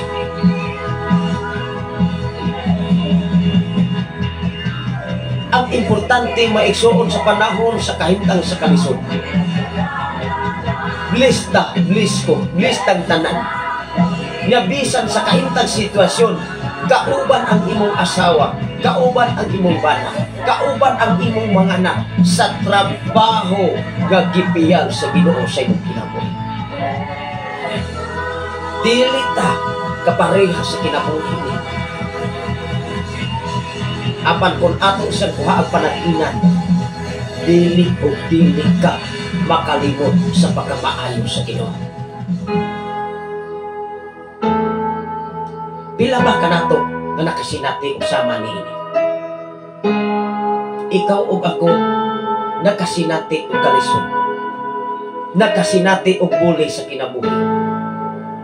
Ang importante maigsuon sa panahon sa kahimtang sa kalisod. Blessed ta, bless ko, blessed ang tanan. Nga bisan sa kahimtang sitwasyon, kauban ang imong asawa, kauban ang imong bana, kauban ang imong mga anak sa trabaho nga gipiyal sa Ginoo sa imong kinabuhi. Dili ta kapareha sa kinabuhi ni. Apan kung ato siyang kuha ang panag-inan, dili o dili ka makalimot sa pagkamaayo sa Ginoo. Pila ba kanato nga nakasinati og sama niini? Ikaw ug ako nakasinati og kalisod, nakasinati og buli sa kinabuhi.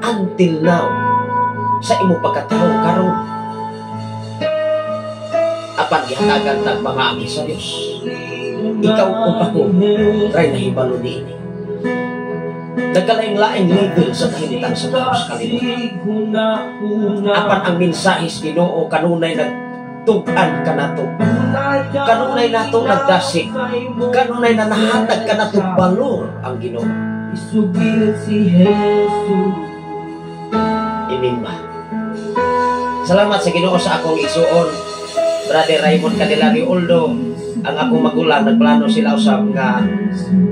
Until now, sa imong pagkatawo karon, apan gihatagan tag pamaagi sa Dios. Ikaw ug ako try nahibalo niini. Nagkalaing-laing level sa kahimtang sa tao sa kalibutan. Apan ang mensahe sa Ginoo kanunay nagtug-an kanato. Kanunay nato nagdasig. Kanunay na nahatag kanato balor ang Ginoo. Imimba. Salamat sa Ginoo sa akong igsuon, Brother Raymond Candelario Oldo. Ang akong magulang nagplano sila usab nga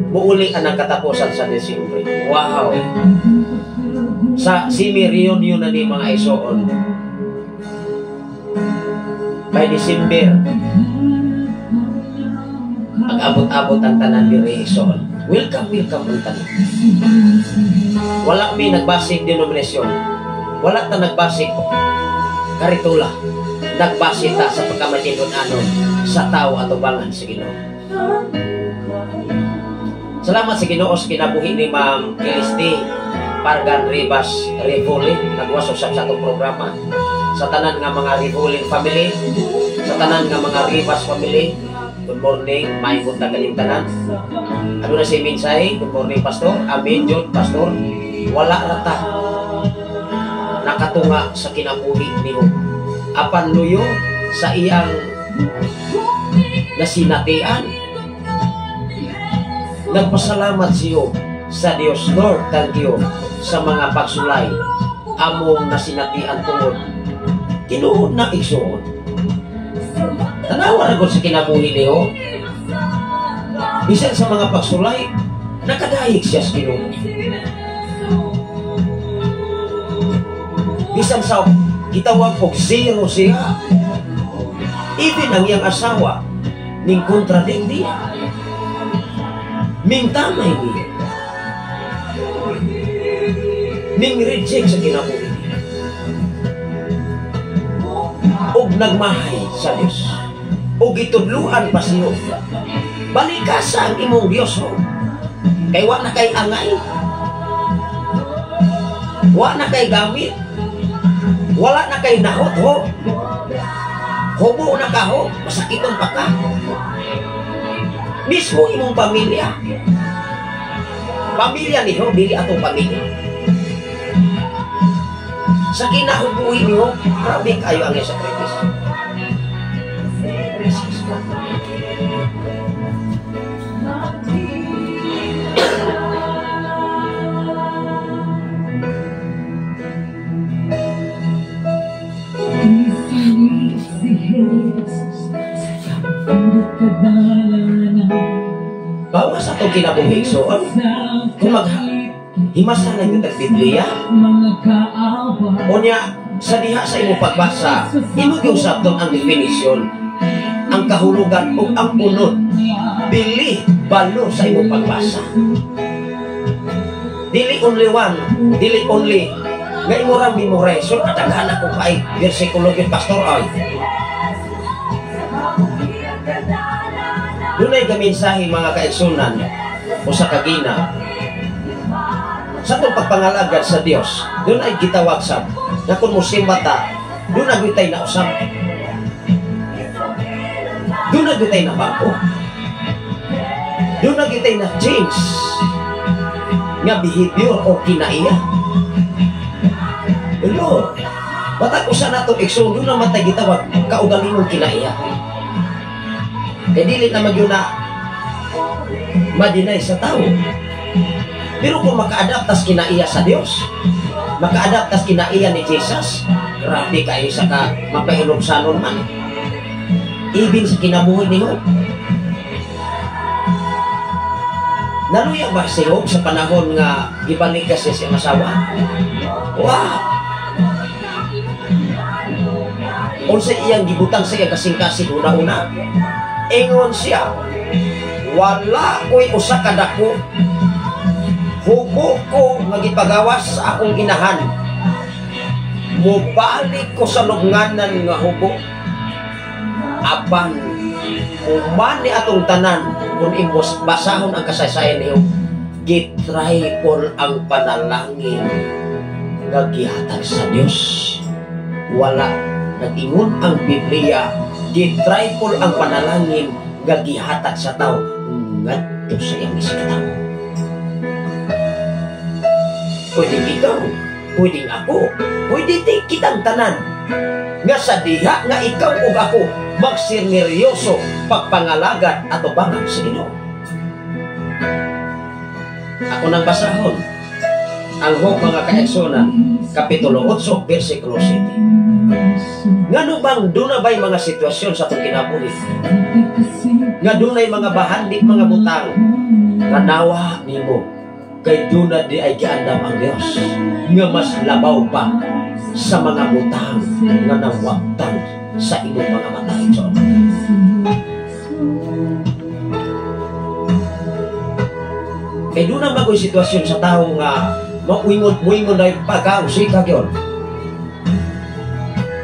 muuli ang katapusan sa Disyembre. Wow. Sa semi reunion na ni mga igsuon. By December, ang abot-abot ang tanan diri igsuon. Welcome, welcome ang tanan. Wala mi nagbasig denominasyon. Wala ta nagbasig karitula. Nagbase ta sa pagkamatinud-anon sa tao atubangan sa Ginoo. Salamat sa Ginoo sa kinabuhi ni Ma'am Kilisti Pargan Rivas Rivoli, nagwasok sa atong programa. Sa tanan nga mga Rivoli family, sa tanan nga mga Rivas family, good morning, maayong buntag kaning tanan. Ano na si mensahe? Good morning, Pastor. Amen, Jud, Pastor. Wala rata nakatunga sa kinabuhi nimo. Apan luyo sa iyang nasinatian, nagpasalamat siyo sa Dios. Lord, thank you sa mga pagsulay among nasinatian tungod tinuod na igsuon. Tanawa na gud sa kinabuhi niyo. Bisan sa mga pagsulay, nakadayeg siya sa Ginoo. Bisan sa gitawag og zero siya, even ang iyang asawa ning contradict niya, ming tamay niya, ning reject sa kinabuhi niya, og nagmahay sa Dios, og gitudluan pa siya. Balika sa ang imong Dios, ho. Kay wa na kay angay, wa na kay gamit, wala na kay nahot, ho. Hubo na ka, ho. Masakiton pa ka. Mismo imong pamilya. Pamilya ni ho, dili atong pamilya. Sa kinahubuhi ni ho, grabe kayo ang sakripisyo. Bawas atong kinabuhi, so kung maghimasa na yung Biblia, unya sa diha sa imong pagbasa, imong giusabton ang definition, ang kahulugan ug ang unod, dili balo sa imong pagbasa. Dili only one, dili only nga imo ra memorization, kadaghan ako kay bersikulo gyud, pastor ay. Dunay gaminsahe mga kaigsunan o sa kagina sa itong pagpangalagad sa Dios, dunay gitawag sab na kung musimba ta, dunay gitay na usab, dunay gitay na bago, dunay gitay na change nga behavior o kinaiya. Lord, batag usa natong igsoon, doon naman tayo gitawag kaugalingong kinaiya. Kaya dili na magyuna madinay sa tao. Pero kung maka-adaptas kinaiya sa Dios, Maka-adapt tas kinaiya ni Jesus. Grabe kayo sa ka mapahinubsanon man. Ibin sa kinabuhi ni Job. Naluya ba si Job sa panahon nga gibalik kasi siyang asawa? Wow! Unsa iyang gibutang sa iyang kasing-kasing una-una? Ingon siya, wala ko'y usa ka dako. Hubo ko nga gipagawas sa akong inahan. Mobalik ko sa lubnganan nga hubo. Apan human ni atong tanan, kung imos basahon ang kasaysayan niyo, gitripol ang panalangin nga gihatag sa Dios. Wala nag-ingon ang Biblia, gitripol ang panalangin nga gihatag sa tao ngadto sa iyang isikatawo. Pwedeng ikaw, pwedeng ako, pwede kitang tanan nga sa diha nga ikaw ug ako magseryoso pagpangalagad at ubangan sa Ginoo. Ako nang basahon ang Job, mga kaigsuonan, Kapitulo 8, versikulo 7. Ngano bang duna ba'y mga sitwasyon sa atong kinabuhi? Nga dunay mga bahandi, mga butang nga nawa nimo kay duna di ay giandam ang Dios nga mas labaw pa sa mga butang nga nawagtan sa imong mga mata. Igsoon. Kay duna magoy sitwasyon sa tawo nga mauingon-muingon na yung pagkausika yun.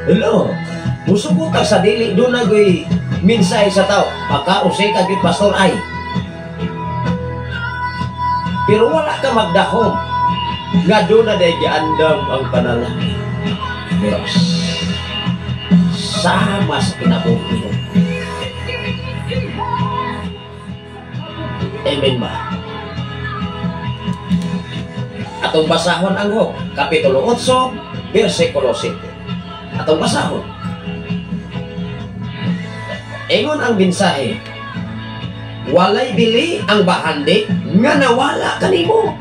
Hello, musugot sa dili, doon na go'y mensahe sa tao, pagkausika yun, pastor ay. Pero wala ka magdahom, nga doon na dahil giandam ang panalangin. Diyos, sama sa kinabuhi mo. Amen ba? Atong basahon ang Job, Kapitulo 8, versikulo 7. Atong basahon. Ingon ang mensahe, walay bili ang bahandi nga nawala kanimo.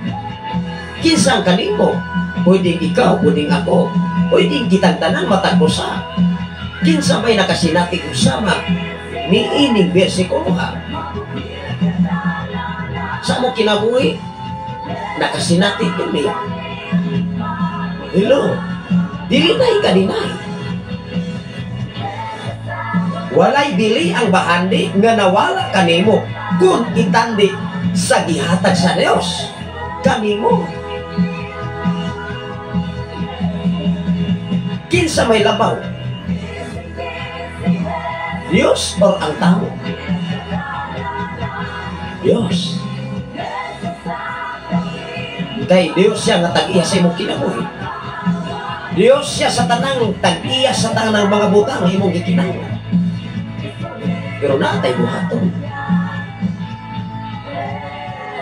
Kinsang kanimo? Pwedeng ikaw, pwedeng ako, pwedeng kitang tanan matag usa. Kinsa may nakasinati usama niining bersikulo ha? Sa mo kinabuhi, nakasinati kini. Hello, dili na ikadinay. Walay bili ang bahandi nga nawala kanimo kung itandi sa gihatag sa Dios kanimo. Kinsa may labaw? Dios or ang tao? Dios. Kay Dios siya nga tag-iya sa imong kinabuhi. Dios siya sa tanang tag-iya sa tanang mga butang imong gikinahanglan. Pero naatay buhaton.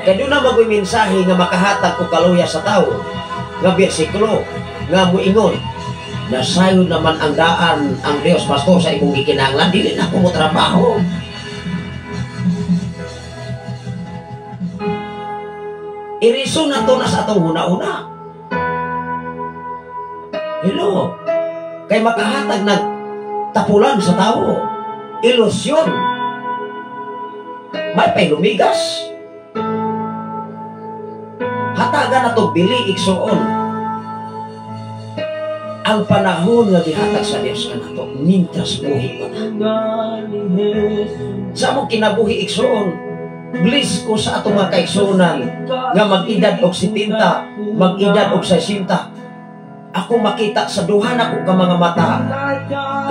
Kay doon na magoy mensahe nga makahatag og kaluya sa tao, nga bersikulo nga moingon, nasayon naman ang daan ang Dios, pastor, sa imong gikinahanglan, dili na ako mo trabaho. Iriso na to na sa atong huna-huna. Hello. Kay makahatag nagtapulan sa tao. Ilusyon. May pay lumigas. Hatagan na to bili igsuon. Ang panahon nga gihatag sa Dios kanato mintras buhi pa ta. Sa among kinabuhi igsuon, bliss ko sa atong mga kaigsuonan nga mag-edad og 70, mag-edad og 60. Ako makita sa duha nako ka mga mata.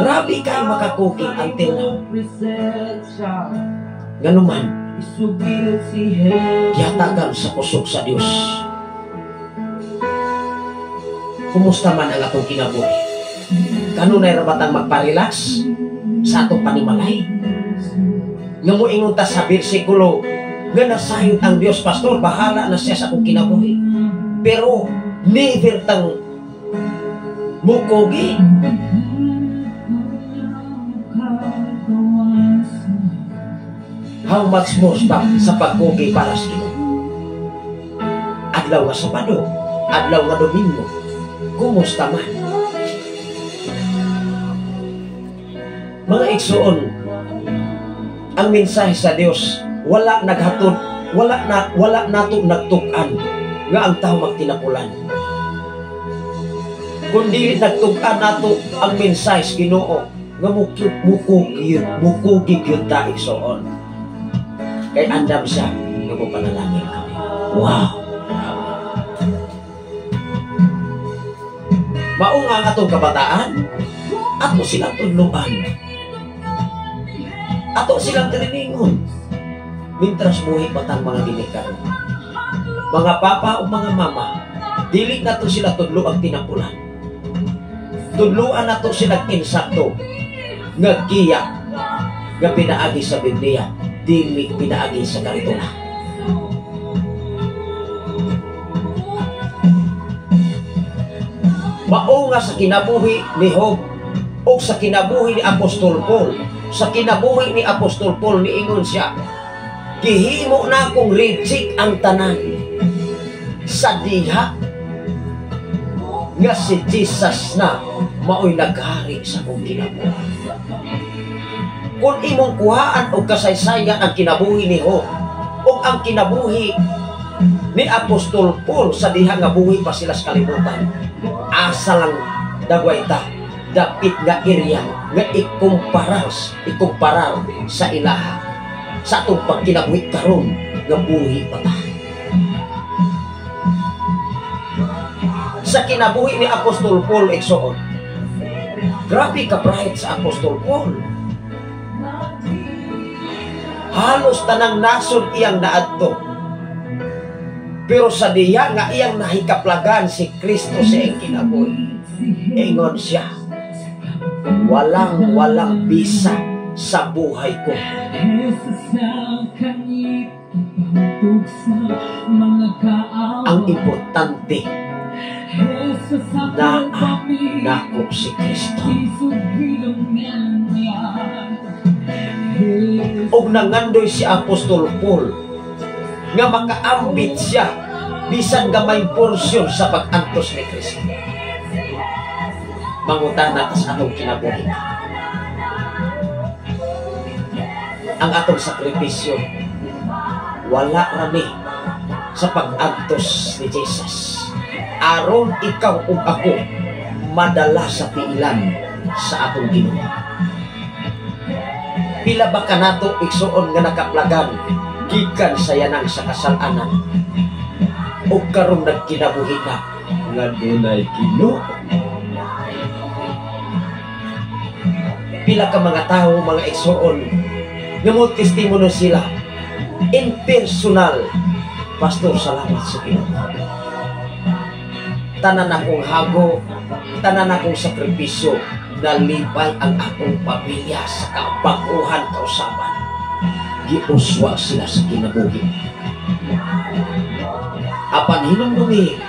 Grabe kay makakuki until now. Nganuman, gihatagan sa kusog sa Dios. Kumusta man ang atong kinabuhi? Kanunay ra batang magpa-relax sa atong panimalay? Nga moingon ta sa bersikulo nga nasayod ang Dios, pastor, bahala na siya sa akong kinabuhi. Pero never tang mukugi. How much more sa pagkugi para sa Ginoo? Adlaw nga Sabado, adlaw nga Domingo. Kumusta man? Mga igsoon, ang mensahe sa Dios wala naghatod, wala nato nagtug-an nga ang tao magtinapulan. Kun dili nagtug-an nato ang mensahe sa Ginoo nga mukugi gyud ta, igsoon. Kay andam siya nga mopanalangin kami. Wow. Mao nga ang atong kabataan, ato silang tudloan. Ato silang triningon. Mintras buhi batang mga ginikaron. Mga papa o mga mama, dili nato sila tudlo ang tinapulan. Tudloan nato sila insakto nga giya nga pinaagi sa Biblia, dili pinaagi sa karitula. Mao nga sa kinabuhi ni Job o sa kinabuhi ni Apostol Paul, sa kinabuhi ni Apostol Paul niingon siya, gihimo na akong reject ang tanan sa diha nga si Jesus na mao'y naghari sa akong kinabuhi. Kung imong kuhaan og kasaysayan ang kinabuhi ni Job o ang kinabuhi ni Apostol Paul sa diha nga buhi pa sila sa kalibutan, asa lang dagway ta dapit nga area nga ikumparar sa ilaha sa atong pagkinabuhi karon nga buhi pa ta. Sa kinabuhi ni Apostol Paul, igsoon, grabe ka bright sa Apostol Paul. Halos tanang nasod iyang naadto. Pero sa diha nga iyang nahikaplagan si Kristo sa iyang kinabuhi, ingon siya, walang bisa sa buhay ko. Ang importante, naa nako si Kristo. Og nangandoy si Apostol Paul nga makaambit siya bisan gamay porsyon sa pag-antos ni Kristo. Mangutana ta sa atong kinabuhi. Ang atong sakripisyo wala rami sa pag-antos ni Jesus. Aron ikaw ug ako madala sa piilan sa atong Ginoo. Pila ba kanato igsuon nga nakaplagan gikan sa yanang sa kasalanan ug karon nagkinabuhi na nga dunay Ginoo? Pila ka mga tawo, mga igsuon, nga mo testimonyo sila in personal, Pastor, salamat sa Ginoo. Tanan akong hago, tanan akong sakripisyo, nalipay ang akong pamilya sa kabaguhan kausaban. Giuswa sila sa kinabuhi. Apan hinumdumi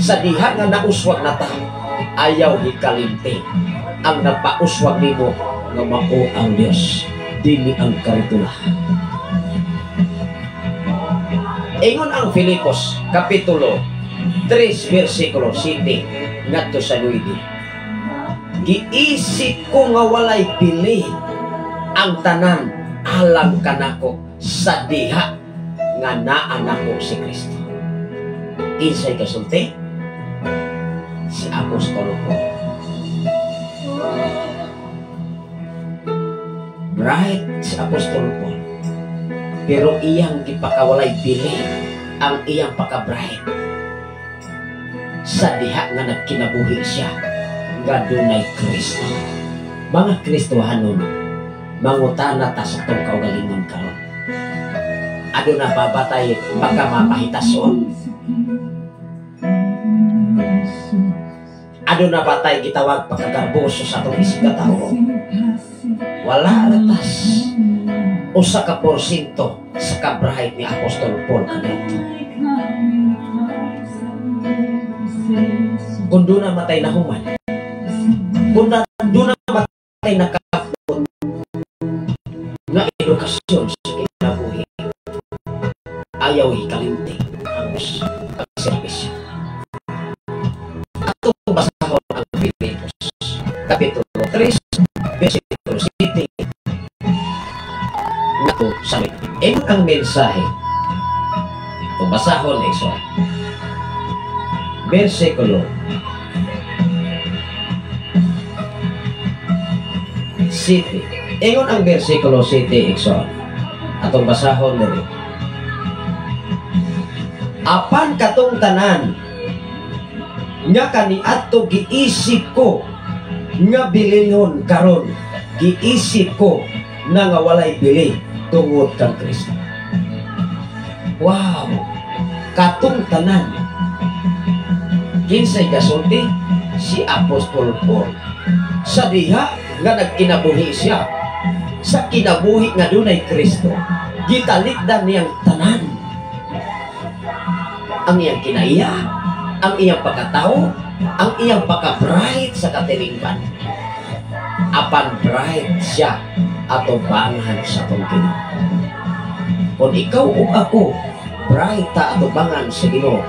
sa diha nga nauswag na ta, ayaw hikalimti ang napauswag nimo nga mao ang Dios, dili ang karitula. Ingon ang Filipos kapitulo 3 versikulo 7 ngadto sa 9. Giisip ko nga walay bili ang tanan alang kanako sa diha nga naa nako si Kristo. Kinsay kasulti? Si Apostol Paul. Bright si Apostol Paul, pero iyang gipakawalay bili ang iyang pakabright sa diha nga nagkinabuhi siya nga dunay Kristo. Mga Kristohanon, mangutana ta sa atong kaugalingon karon. Aduna ba batay baka mapahitason? Aduna ba tay gitawag pagkagarboso sa atong isip katawo? Wala ratas usa ka porsyento sa kabrahay ni Apostol Paul kaniadto. Kung doon na matay na human, kung doon na matay na kapot nga edukasyon sa kinabuhi, ayaw hikalimti ang serbisyo. Atong Ingon ang mensahe. Kung basahon, igsoon. Versikulo 7. Ingon ang versikulo 7, igsoon. Atong basahon diri. Apan katong tanan nga kaniadto giisip ko nga bililhon, karon giisip ko na nga walay bili tungod kang Kristo. Wow! Katong tanan. Kinsay gasulti? Si Apostol Paul. Sa diha nga nagkinabuhi siya, sa kinabuhi nga dunay Kristo, gitalikdan niyang tanan. Ang iyang kinaiya, ang iyang pagkatao, ang iyang pagka-bright sa katilingban. Apan bright siya atubangan sa atong Ginoo. Kung ikaw o ako, bright ta atubangan sa Ginoo,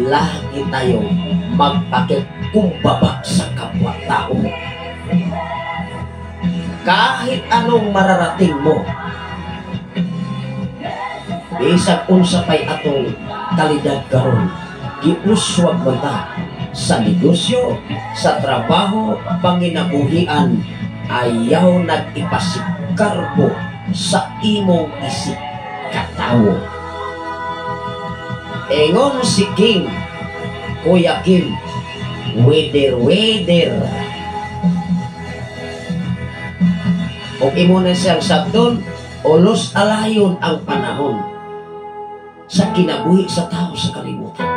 lagi tayong magpakikumbaba sa kapwa-tao. Kahit anong mararating mo, bisag unsa pay atong kalidad karon, giuswag man ta sa negosyo, sa trabaho, panginabuhian, ayaw nag-ipasikarbo sa imong isip katawo. Ingon si King, Kuya Kim, weather, weather. Kung imo na siyang sabton, ulos alayon ang panahon sa kinabuhi sa tao sa kalibutan.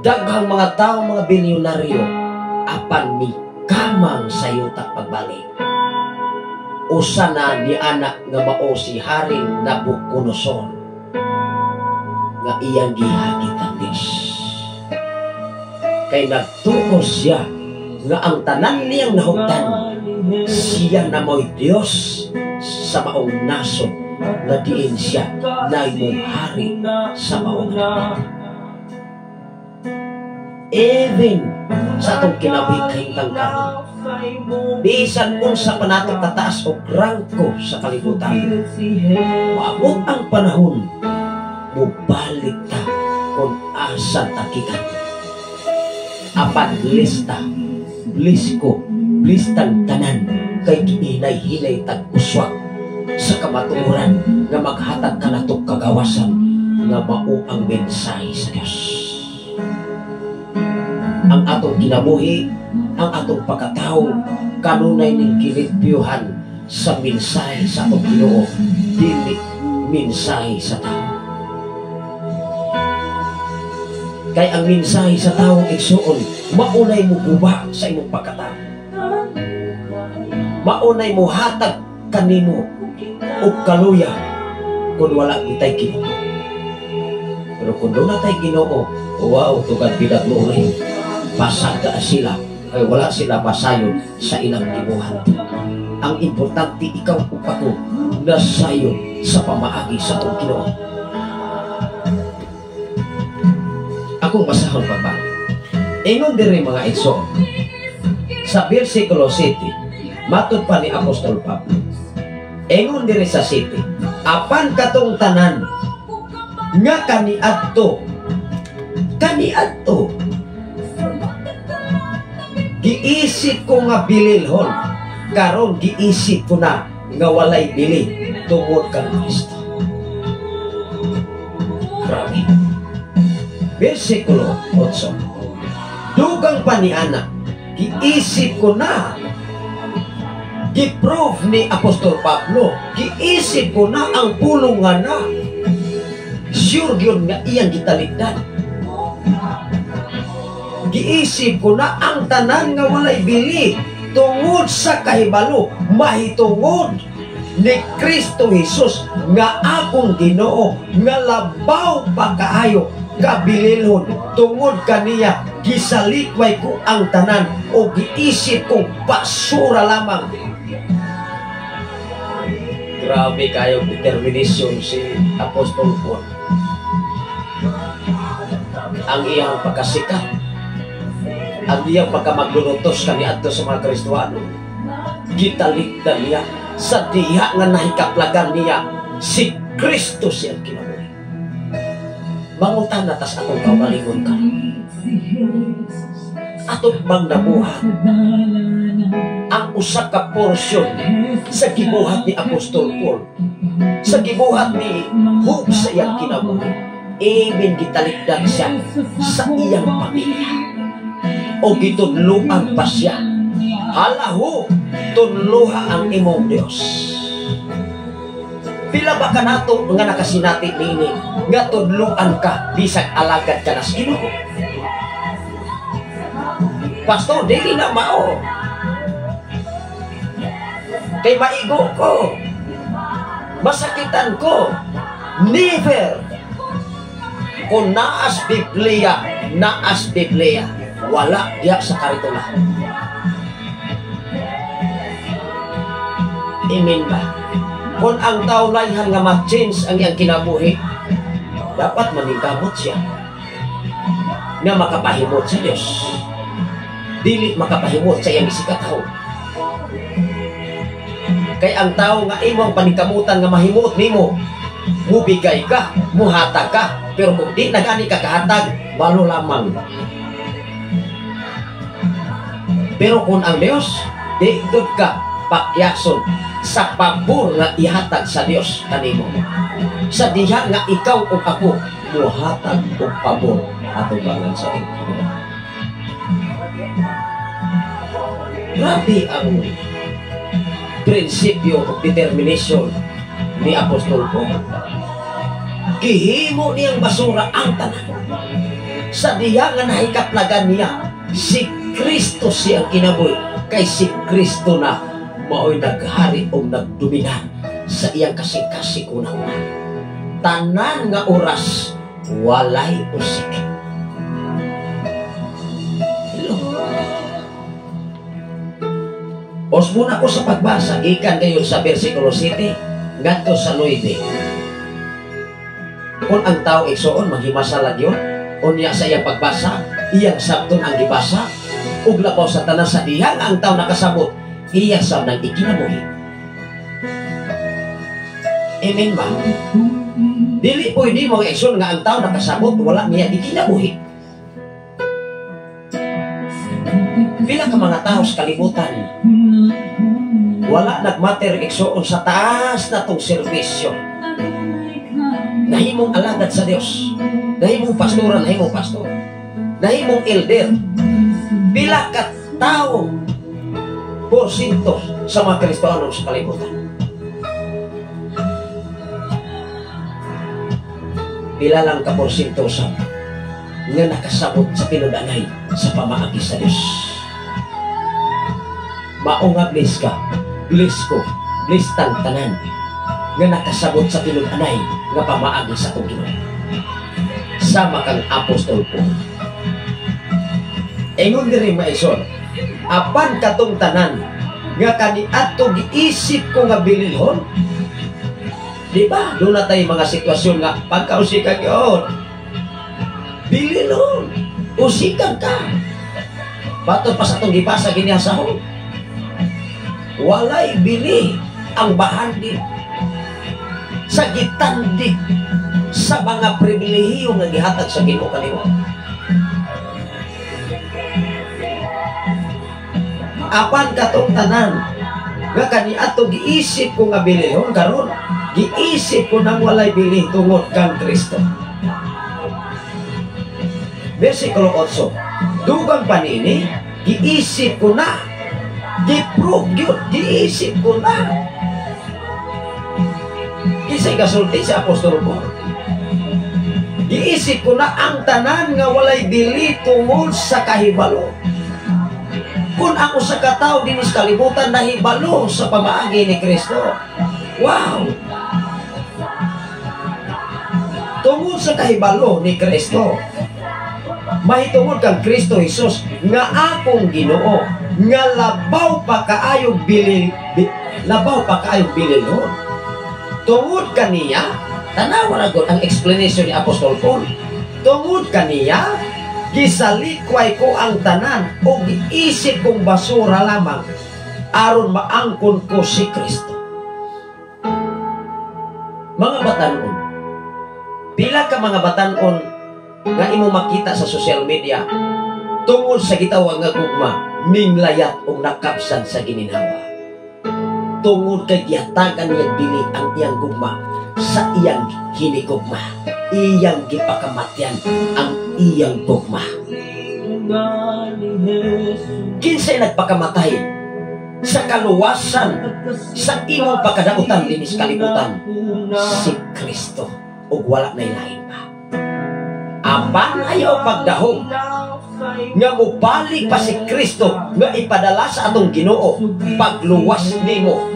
Daghang mga tao, mga bilyonaryo, apan mi kamang sa yuta pagbalik. Usa na ni anak nga mao si Haring Nabucodonosor nga iyang gihagit ang Dios. Kay nagtuo siya nga ang tanan niyang nahugtan, siya na mo'y Dios sa maong nasod nga diin siya naimong hari sa maong nasod. Even sa atong kinabuhi kahintang karon, bisan unsa pa nato kataas og rangko sa kalibutan, moabot ang panahon, mobalik ta kung asa ta gikan. Apan lista, blisko, listang tanan, kay gihinay-hinay tag uswag sa kamatuoran nga maghatag kanato kagawasan nga mao ang mensahe sa Dios. Ang atong kinabuhi, ang atong pagkatao, kanunay ning gilimpyuhan sa mensahe sa atong Ginoo, dili mensahe sa tao. Kay ang mensahe sa tao igsuon, maunay mo guba sa imong pagkatao. Maunay mo hatag kanimo og kaluya kung wala kitay Ginoo. Pero kung doon natay Ginoo, wow, tugad bidag glory. Pasaga sila, kay wala sila masayon sa ilang gibuhat. Ang importante, ikaw ug ako nasayon sa pamaagi sa atong Ginoo. Akong basahon pa ba? Ingon diri mga igsoon, sa versikulo 7, matud pa ni Apostol Pablo. Ingon diri sa 7, apan katong tanan nga kaniadto, kaniadto, giisip ko nga bililhon, karon giisip ko na nga walay bili tungod kang Kristo. Grabe. Versikulo 8. Dugang pa ni Ana, giisip ko na, giprove ni Apostol Pablo, giisip ko na ang pulong nga na. Sure yun nga iyang gitalikdan. Giisip ko na ang tanan nga walay bili tungod sa kahibalo mahitungod ni Kristo Jesus nga akong Ginoo nga labaw pa kaayo kabililhon tungod kaniya gisalikway ko ang tanan o giisip kong basura lamang. Grabe kayo determination si Apostol Paul. Ang iyang pagkasikat, ang iyang pagkamaglulutos kaniadto sa mga Kristuano, gitalikdan niya sa diha nga nahikaplagan niya. Si Kristo siyang kinabuhi. Mangutan na tas atong kaugalingon ka. Atong bang nabuhat ang usa ka porsyon sa gibuhat ni Apostol Paul, sa gibuhat ni Job sa iyang kinabuhi? Even gitalikdan siya sa iyang pamilya o gitudluan pa siya. Halaho, tudluha ang imong Dios. Pila ba kanato nga nakasinati niini nga tudluan ka bisag alagad ka na sa Ginoo? Pastor, dili na mao. Kay maigo ko. Masakitan ko. Never. Kung naas Biblia, naas Biblia. Wala diya sa karitula. Amen ba? Kung ang tao layhan nga ma-change ang iyang kinabuhi, dapat maningkamot siya nga makapahimot sa Dios. Dili makapahimot sa iyang isikataw. Kay ang tao nga imong paningkamutan nga mahimot nimo, mubigay ka, muhatag ka, pero kung di nagani ka kahatag, balo lamang. Pero kung ang Dios, di gud ka pakyason sa pabor nga ihatag sa Dios kanimo. Sa diha nga ikaw ug ako muhatag og pabor atong bangan sa Ginoo. Grabe ang prinsipyo of determination ni Apostol Paul. Gihimo niyang basura ang tanan. Sa diha nga nahikaplagan niya, si Kristo siyang kinabuhi, kay si Kristo na mao'y naghari o nagdominar sa iyang kasing-kasing unang-una. Tanan nga oras, walay usik. Hello. Os muna ko sa pagbasa, gikan kayo sa versikulo 7, ngadto sa 9. Kung ang tao igsoon, maghimasala yun, unya sa iyang pagbasa, iyang sabton ang gibasa, ug labaw sa tanan sa diha nga ang tao nakasabot, iya sab nang ikinabuhi. Amen ba? Dili pwede mga igsoon nga ang tao nakasabot, wala niya ikinabuhi. Pila ka mga tao sa kalibutan, wala nagmater igsoon sa taas na tong serbisyo. Nahimong alagad sa Dios, nahimong pastora, nahimong pastor, nahimong elder. Pila ka tao porsyento sa mga Kristiyano sa kalibutan. Pila lang ka porsyento sa nga nakasabot sa tinud-anay sa pamaagi sa Dios. Mao nga bless ka, bless ko, bless tang tanan nga nakasabot sa tinud-anay nga pamaagi sa atong Ginoo. Sama kang Apostol Paul. Ingon diri maison, apan katong tanan nga kaniadto giisip ko nga bililhon. Di ba? Doon na tayo mga sitwasyon nga pagkausikan yun. Bililhon. Usikan ka. Bato pa sa itong gibasa ginihasahon. Walay bili ang bahandi sa gitandik sa mga pribilehiyo nga gihatag sa Ginoo kanimo. Apan katong tanan nga kaniadto giisip ko nga bilihon karon, giisip ko nang walay bili tungod kang Kristo. Versikulo 8. Dugang pa niini, giisip ko na, giprove gyud, giisip ko na. Kisay kasulti sa Apostol Paul. Giisip ko na ang tanan nga walay bili tungod sa kahibalo. Kung ang usa ka tawo dinhi sa kalibutan nahibalo sa pamaagi ni Kristo. Wow! Tungod sa kahibalo ni Kristo, mahitungod kang Kristo Jesus nga akong Ginoo, nga labaw pa kaayong bilil, labaw pa kaayong bililhon. Tungod kaniya, tanawa ra gud ang explanation ni Apostol Paul. Tungod kaniya, gisalikway ko ang tanan o giisip kong basura lamang aron maangkon ko si Kristo. Mga batanon, pila ka mga batanon nga imo makita sa social media tungod sa gitawag nga gugma, minglayat o nakapsan sa gininhawa. Tungod kay gihatagan niya bili ang iyang gugma sa iyang hinigugma. Iyang gipakamatyan ang iyang gugma. Kinsay nagpakamatay sa kaluwasan sa imong pagkadautan dinis kalibutan? Si Kristo, ug wala na lain pa. Apan ayaw pagdahom nga mobalik pa si Kristo nga ipadala sa atong Ginoo pagluwas nimo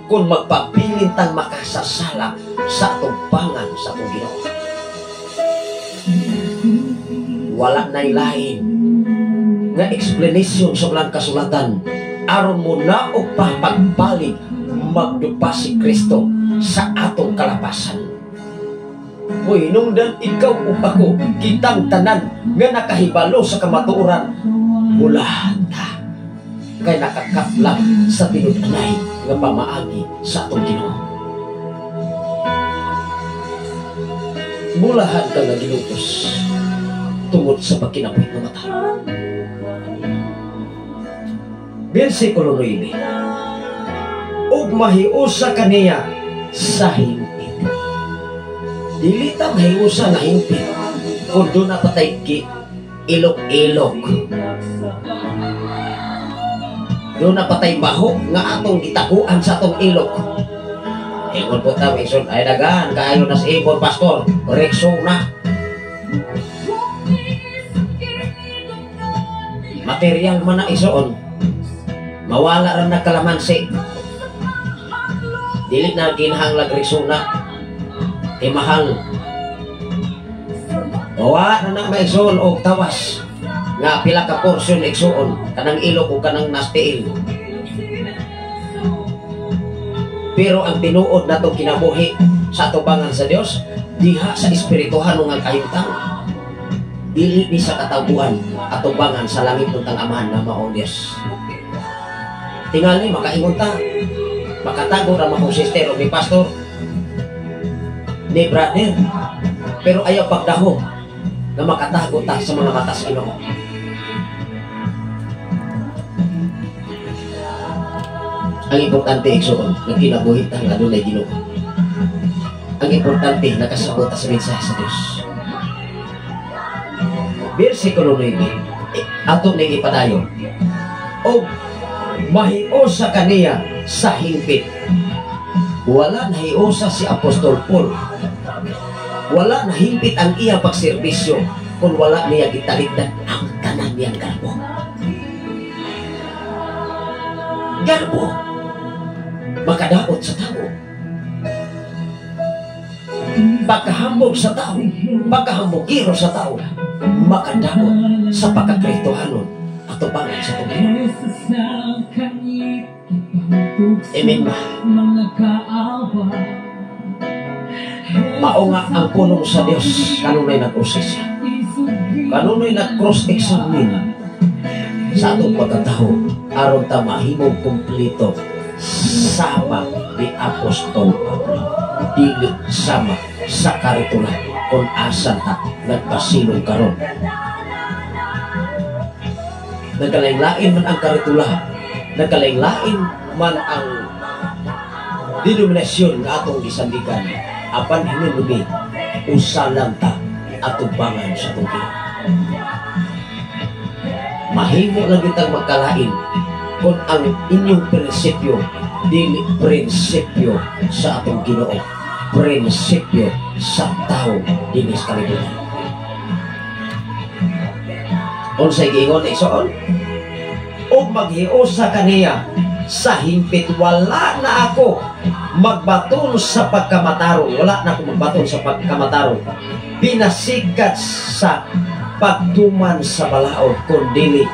kung magpabilin tang makasasala sa atong pangan sa atong Ginoo. Wala na lain nga explanation sa walang kasulatan aron mo naog pa pagbalik magdupa si Kristo sa atong kalapasan. Hoy, hinungdan ikaw ug ako, kitang tanan nga nakahibalo sa kamatuoran, mulahan ta kay nakakaplang sa tinud-anay nga pamaagi sa atong Ginoo. Mulahan ka nga ginutos tungod sa pagkinabuhi nga mata. Versikulo 9. Ug mahiusa kaniya sa hingpit. Dili ta mahiusa nga hingpit kung doon na patay ki ilok-ilok. Doon na patay baho nga atong gitaguan sa atong ilok. Ingon po ta, Mason, ay dagan, kaayo na sa ibon, pastor, Rexona. Material man na isoon, mawala rin na kalamansi. Dili na ginhanglag Rexona. Eh mahal. Mawala na na maigsoon og tawas nga pila ka porsyon igsoon kanang ilok o kanang nastiil. Pero ang tinuod natong kinabuhi sa atubangan sa Dios diha sa espirituhan nga kahimtang, dili ni sa kataguan atubangan sa langit ng Amahan nga mao Dios. Tingali makaingon ta, makatago ra makong sister o ni pastor ni brother, pero ayaw pagdahom na makatago ta sa mga mata sa Ginoo. Ang importante igsoon, nagkinabuhi ta nga adunay Ginoo. Ang importante nakasabot ta sa mensahe sa Dios. Versikulo 9, ato ning ipadayon. Og mahiusa kaniya sa hingpit. Wala nahiusa si Apostol Paul. Wala nahimpit ang iya pagserbisyo kung wala niya gitalikdan ang tanan niyang garbo. Garbo makadaot sa tao, pagkahambog sa tao, pagkahambogiro sa tao, makadaot sa pagkakristohanon at tubangan sa tubig. Amen ba? Mao nga ang pulong sa Dios kanunay nag-usay siya. Kanunay nag-cross-examine sa atong pagkatao aron ta mahimong kumpleto sama ni Apostol Pablo, dili sama sa karitula kung asan ta nagpasilong karon. Nagkalain-lain man ang karitula, nagkalain-lain man ang denominasyon nga atong gisandigan, apan hinulubi usa lang ta atubangan sa atong Ginoo. Mahimo lang kitang magkalain kung ang inyong prinsipyo dili prinsipyo sa atong Ginoo, prinsipyo sa tao dinhi sa kalibutan. Unsay giingon igsoon? Og maghiusa kaniya sa hingpit, wala na ako magbaton sa pagkamatarong, wala na ako magbaton sa pagkamatarong, pinasikat sa pagtuman sa balaod, kundili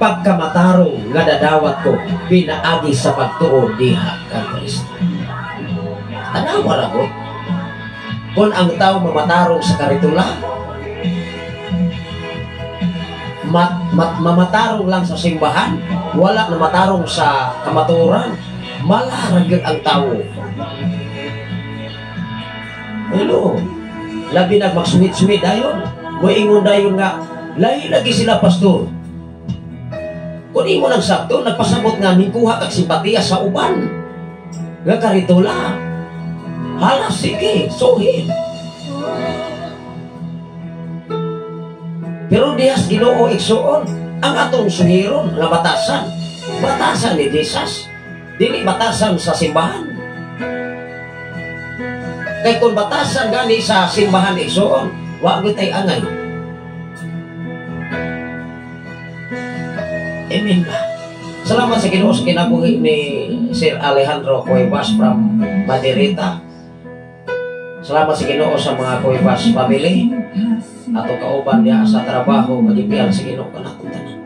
pagkamatarong nga dadawat ko pinaagi sa pagtuo diha kang Kristo. Tanawa ra ko kung ang tao mamatarong sa karitula, mamatarong lang sa simbahan, wala na matarong sa kamatuoran, Malarag gyud ang tawo. Hello. Labi na magsuhid-suhid dayon. Moingon dayon nga lahi lagi sila, pastor. Kung imo nang sakto, nagpasabot nga ningkuha kag simpatiya sa uban. Nga karitula. Hala, sige, suhid. Pero dihas Ginoo igsuon, ang atong suhiron nga batasan. Batasan ni Jesus. Dili batasan sa simbahan. Kay kung batasan gani sa simbahan igsuon, wa gyud tay angay. Amen ba? Salamat sa Ginoo sa kinabuhi ni Sir Alejandro Cuevas from Maderita. Salamat sa Ginoo sa mga Cuevas family. Ato kauban niya sa trabaho, magipian sa Ginoo kanatong tanan.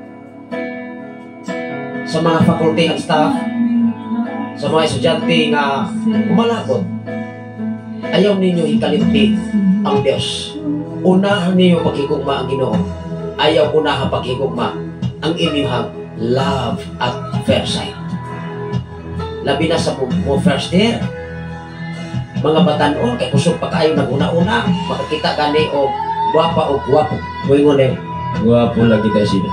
Sa mga faculty and staff, sa mga estudyante nga umalabot, ayaw ninyo hikalimti ang Diyos. Unahan ninyo paghigugma ang Ginoo. Ayaw unahan paghigugma ang inyong love at first sight. Labi na sa mo first year, mga batanon, kay kusog pa kayo naguna-una, makakita gani o gwapa o gwapo. Muingon eh, gwapo lagi tayo sila.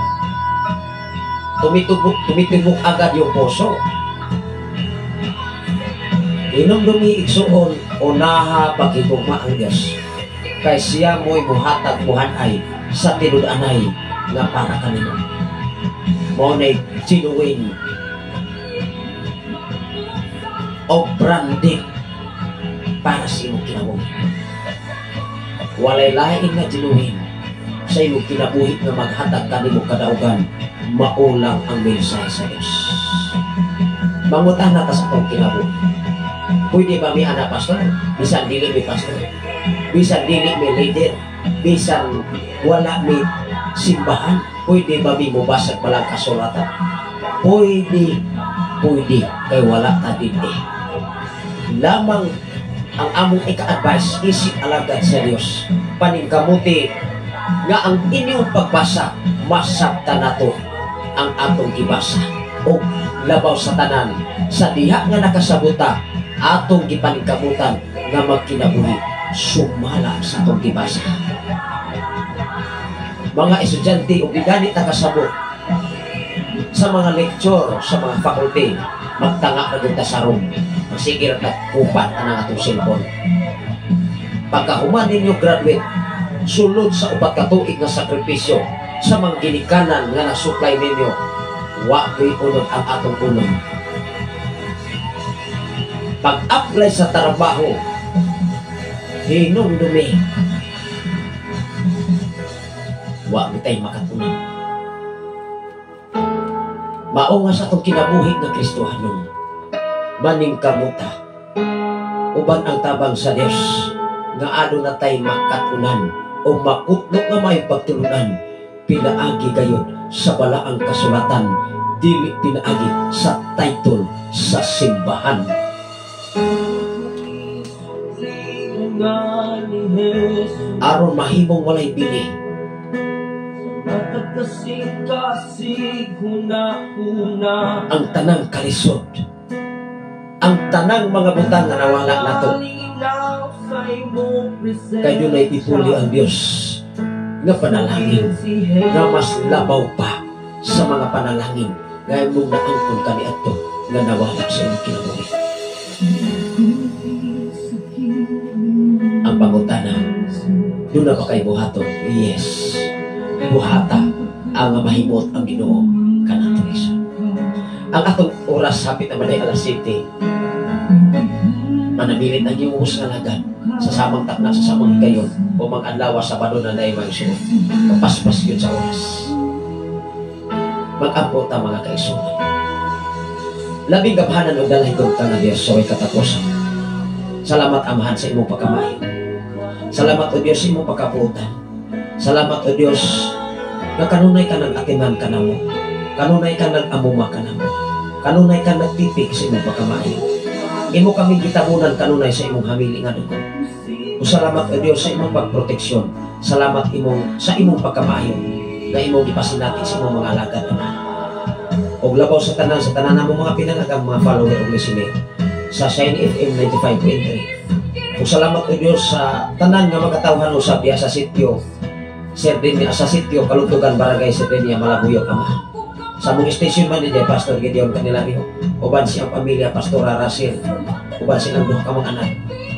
Tumitubok agad yung puso. Inom-dumi igsuon, unaha paghigugma ang Diyos. Kay siya mo'y muhatag muhanay sa tinud-anay nga para kanino. Mao na'y genuine o branded para sa imong kinabuhi. Walay lain nga genuine sa imong kinabuhi nga maghatag kanimo kadaugan, maulang ang mensahe sa Dios. Mangutana ta sa atong kinabuhi. Pwede ba mi ana, pastor? Bisan dili mi pastor, bisan dili mi leader, bisan wala mi simbahan, pwede ba mi mubasag balang kasulatan? Pwede, pwede, kay wala ta dinhi. Lamang ang among ika-advise, isip alagad sa Dios. Paningkamuti nga ang inyong pagbasa, masabta nato ang atong gibasa. O labaw sa tanan, sa diha nga nakasabuta, atong gipaningkamutan nga magkinabuhi, sumala sa atong gibasa. Mga estudyante, ug gani ta kasabot sa mga lecture sa mga faculty, magtanga na gyud ta sa room. Magsige ra ta kupat anang atong cellphone. Pagkahuman ninyo graduate, sulod sa upat ka tuig nga sakripisyo sa mga ginikanan nga na-supply ninyo, wa gyud unod ang atong unod. Pag-apply sa trabaho, hinumdumi, wa bitay makatunan. Mao nga sa atong kinabuhi nga Kristohanon, maningkamuta uban ang tabang sa Dios nga aduna tay makatunan o makutlo nga may pagtulunan, pinaagi gayud sa balaang kasulatan, dili pinaagi sa title sa simbahan. Aron mahimong walay bili, ang tanang kalisod, ang tanang mga butang nga nawala nato, kay dunay ipuli ang Dios nga panalangin nga mas labaw pa sa mga panalangin nga imong naangkon kaniadto nga nawala sa imong kinabuhi. Ang pangutana, duna ba kay buhaton? Yes, buhata ang mahimot ang Ginoo kanato isa. Ang atong oras hapit na manay alas 7. Manamilit ang iyong ubos nga lagad sa samang takna, sa samang higayon, o mag-adlaw sa Sabado na nay magsuot. Kapaspas yun sa oras. Mag-ampo ta mga kaigsuonan. Labing gabhanan og dalahigon ka nga Dios sa way katapusan. Salamat Amahan sa imong pagkamaayo. Salamat o Dios sa imong pagkapuotan. Salamat o Dios nga kanunay ka nag-atiman kanamo. Kanunay ka nag-amuma kanamo. Kanunay ka nagtipik sa imong pagkamaayo. Imo kami gitabunan kanunay sa imong hamili nga dugo. O salamat o Dios sa imong pagproteksyon. Salamat imong sa imong pagkamaayo nga imong gipasinati sa imong mga alagad Ama. Og labaw sa tanan namo mga pinangagang mga follower ug listener sa Shine FM 95.3. Ug salamat, o Dios, sa tanan nga makatawhan usab diha sa sitio Serdenia, sa sitio Kalutugan, Barangay Serdenia, Malabuyok, Ama. Sa among station manager, Pastor Gideon Candelario, uban siyang pamilya, Pastora Russell, uban silang duha ka mga anak.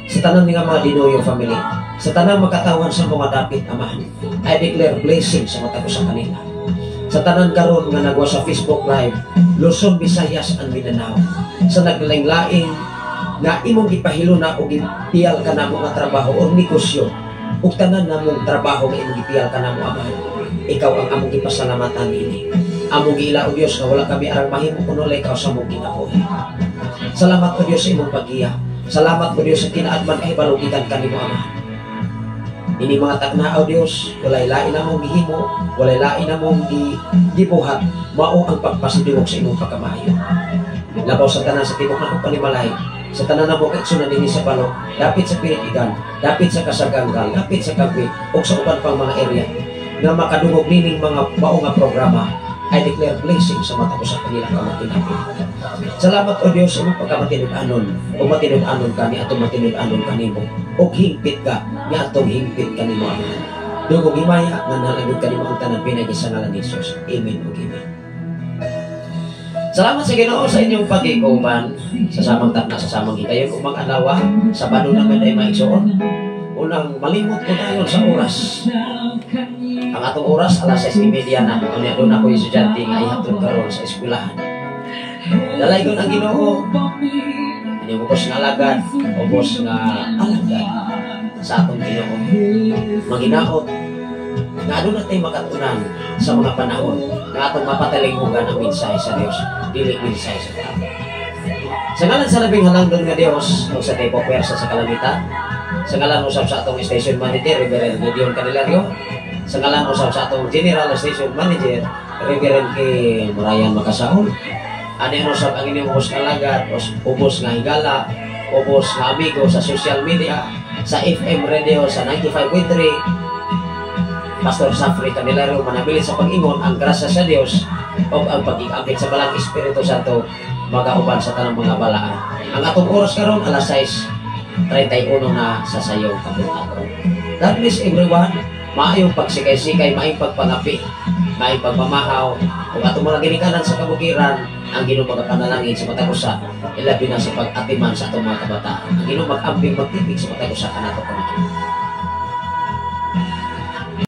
Sa tanan nga mga Dinoyo family, sa tanang makatawhan sa mga dapit, Amahan, I declare blessing sa matag usa kanila. Sa tanan karon nga nagwa sa Facebook Live, Luzon, Visayas and Mindanao, sa naglaing-laing nga imong gipahiluna o gipiyal ka namo nga trabaho o negosyo, ug tanan namong trabaho nga imong gipiyal ka namo, Amahan, ikaw ang among gipasalamatan ini. Among giila, o Dios, nga wala kami arang mahimo kun wala ikaw sa among kinabuhi. Salamat, o Dios, sa imong paggiya. Salamat, o Dios, sa kinaadman kahibalo gikan kanimo, Amahan. Ini mga takna, O Dios, walay lain namong gihimo, walay lain namong gibuhat, mao ang pagpasidungog sa imong pagkamayo. Labaw sa tanan, sa tibok na panimalay, sa tanan namo kaigsunan dinhi sa Balok, dapit sa Pirikigan, dapit sa Kasaganggal, dapit sa Kagwi, ug sa uban pang mga area, nga makadungog nining mga mao nga programa, I declare blessing sa matag usa kanilang kamatinapin. Salamat, O Dios, sa imong pagkamatinud-anon, o matinud-anon ka ni atong matinud-anon kanimo, o hingpit ka ni atong hingpit kanimo, Amahan. Dugog himaya nga nalagod kanimo ang tanan pinaagi sa ngalan ni Jesus. Amen ug amen. Salamat sa Ginoo sa inyong pagkikauban sa samang takna, sa samang higayon umang adlaw, Sabado naman ay maigsoon. Unang malimot ko dayon sa oras. Ang atong oras, alas 6:30 na. Unya doon ako estudyante nga ihatod karon sa eskwelahan. Dalaygon ang Ginoo. Inyong ubos nga alagad, ubos nga alagad sa atong Ginoo. Maginaot nga aduna tay makatunan sa mga panahon nga atong mapatalinghugan ang mensahe sa Dios, dili mensahe sa tao. Sa ngalan sa labing halangdon nga Dios ug sa tipo pwersa sa kalangitan, sa ngalan usab sa atong station manager, Reverend Gideon Candelario, sa ngalan usab sa atong general station manager, Reverend K. Murayan Makasaol, ani usab ang inyong ubos nga alagad, ubos nga higala, ubos nga amigo sa social media, sa FM radio sa 95.3, Pastor Safri Candelario, manabilin sa pag-ingon: ang grasya sa Dios o ang pag-iambit sa Balang Espiritu Santo magauban sa tanang mga balaan. Ang atong oras karon, alas 6:31 na sa sayong kabuntagon. God bless everyone. Maayong pagsikay-sikay, maayong pagpangapi, maayong pagmamahaw. Kung atong mga ginikanan sa kabukiran, ang Ginoo magapanalangin sa matag usa, ilabi na sa pag-atiman sa atong mga kabataan. Ang Ginoo mag-amping, magtipig sa matag usa kanato kamakita.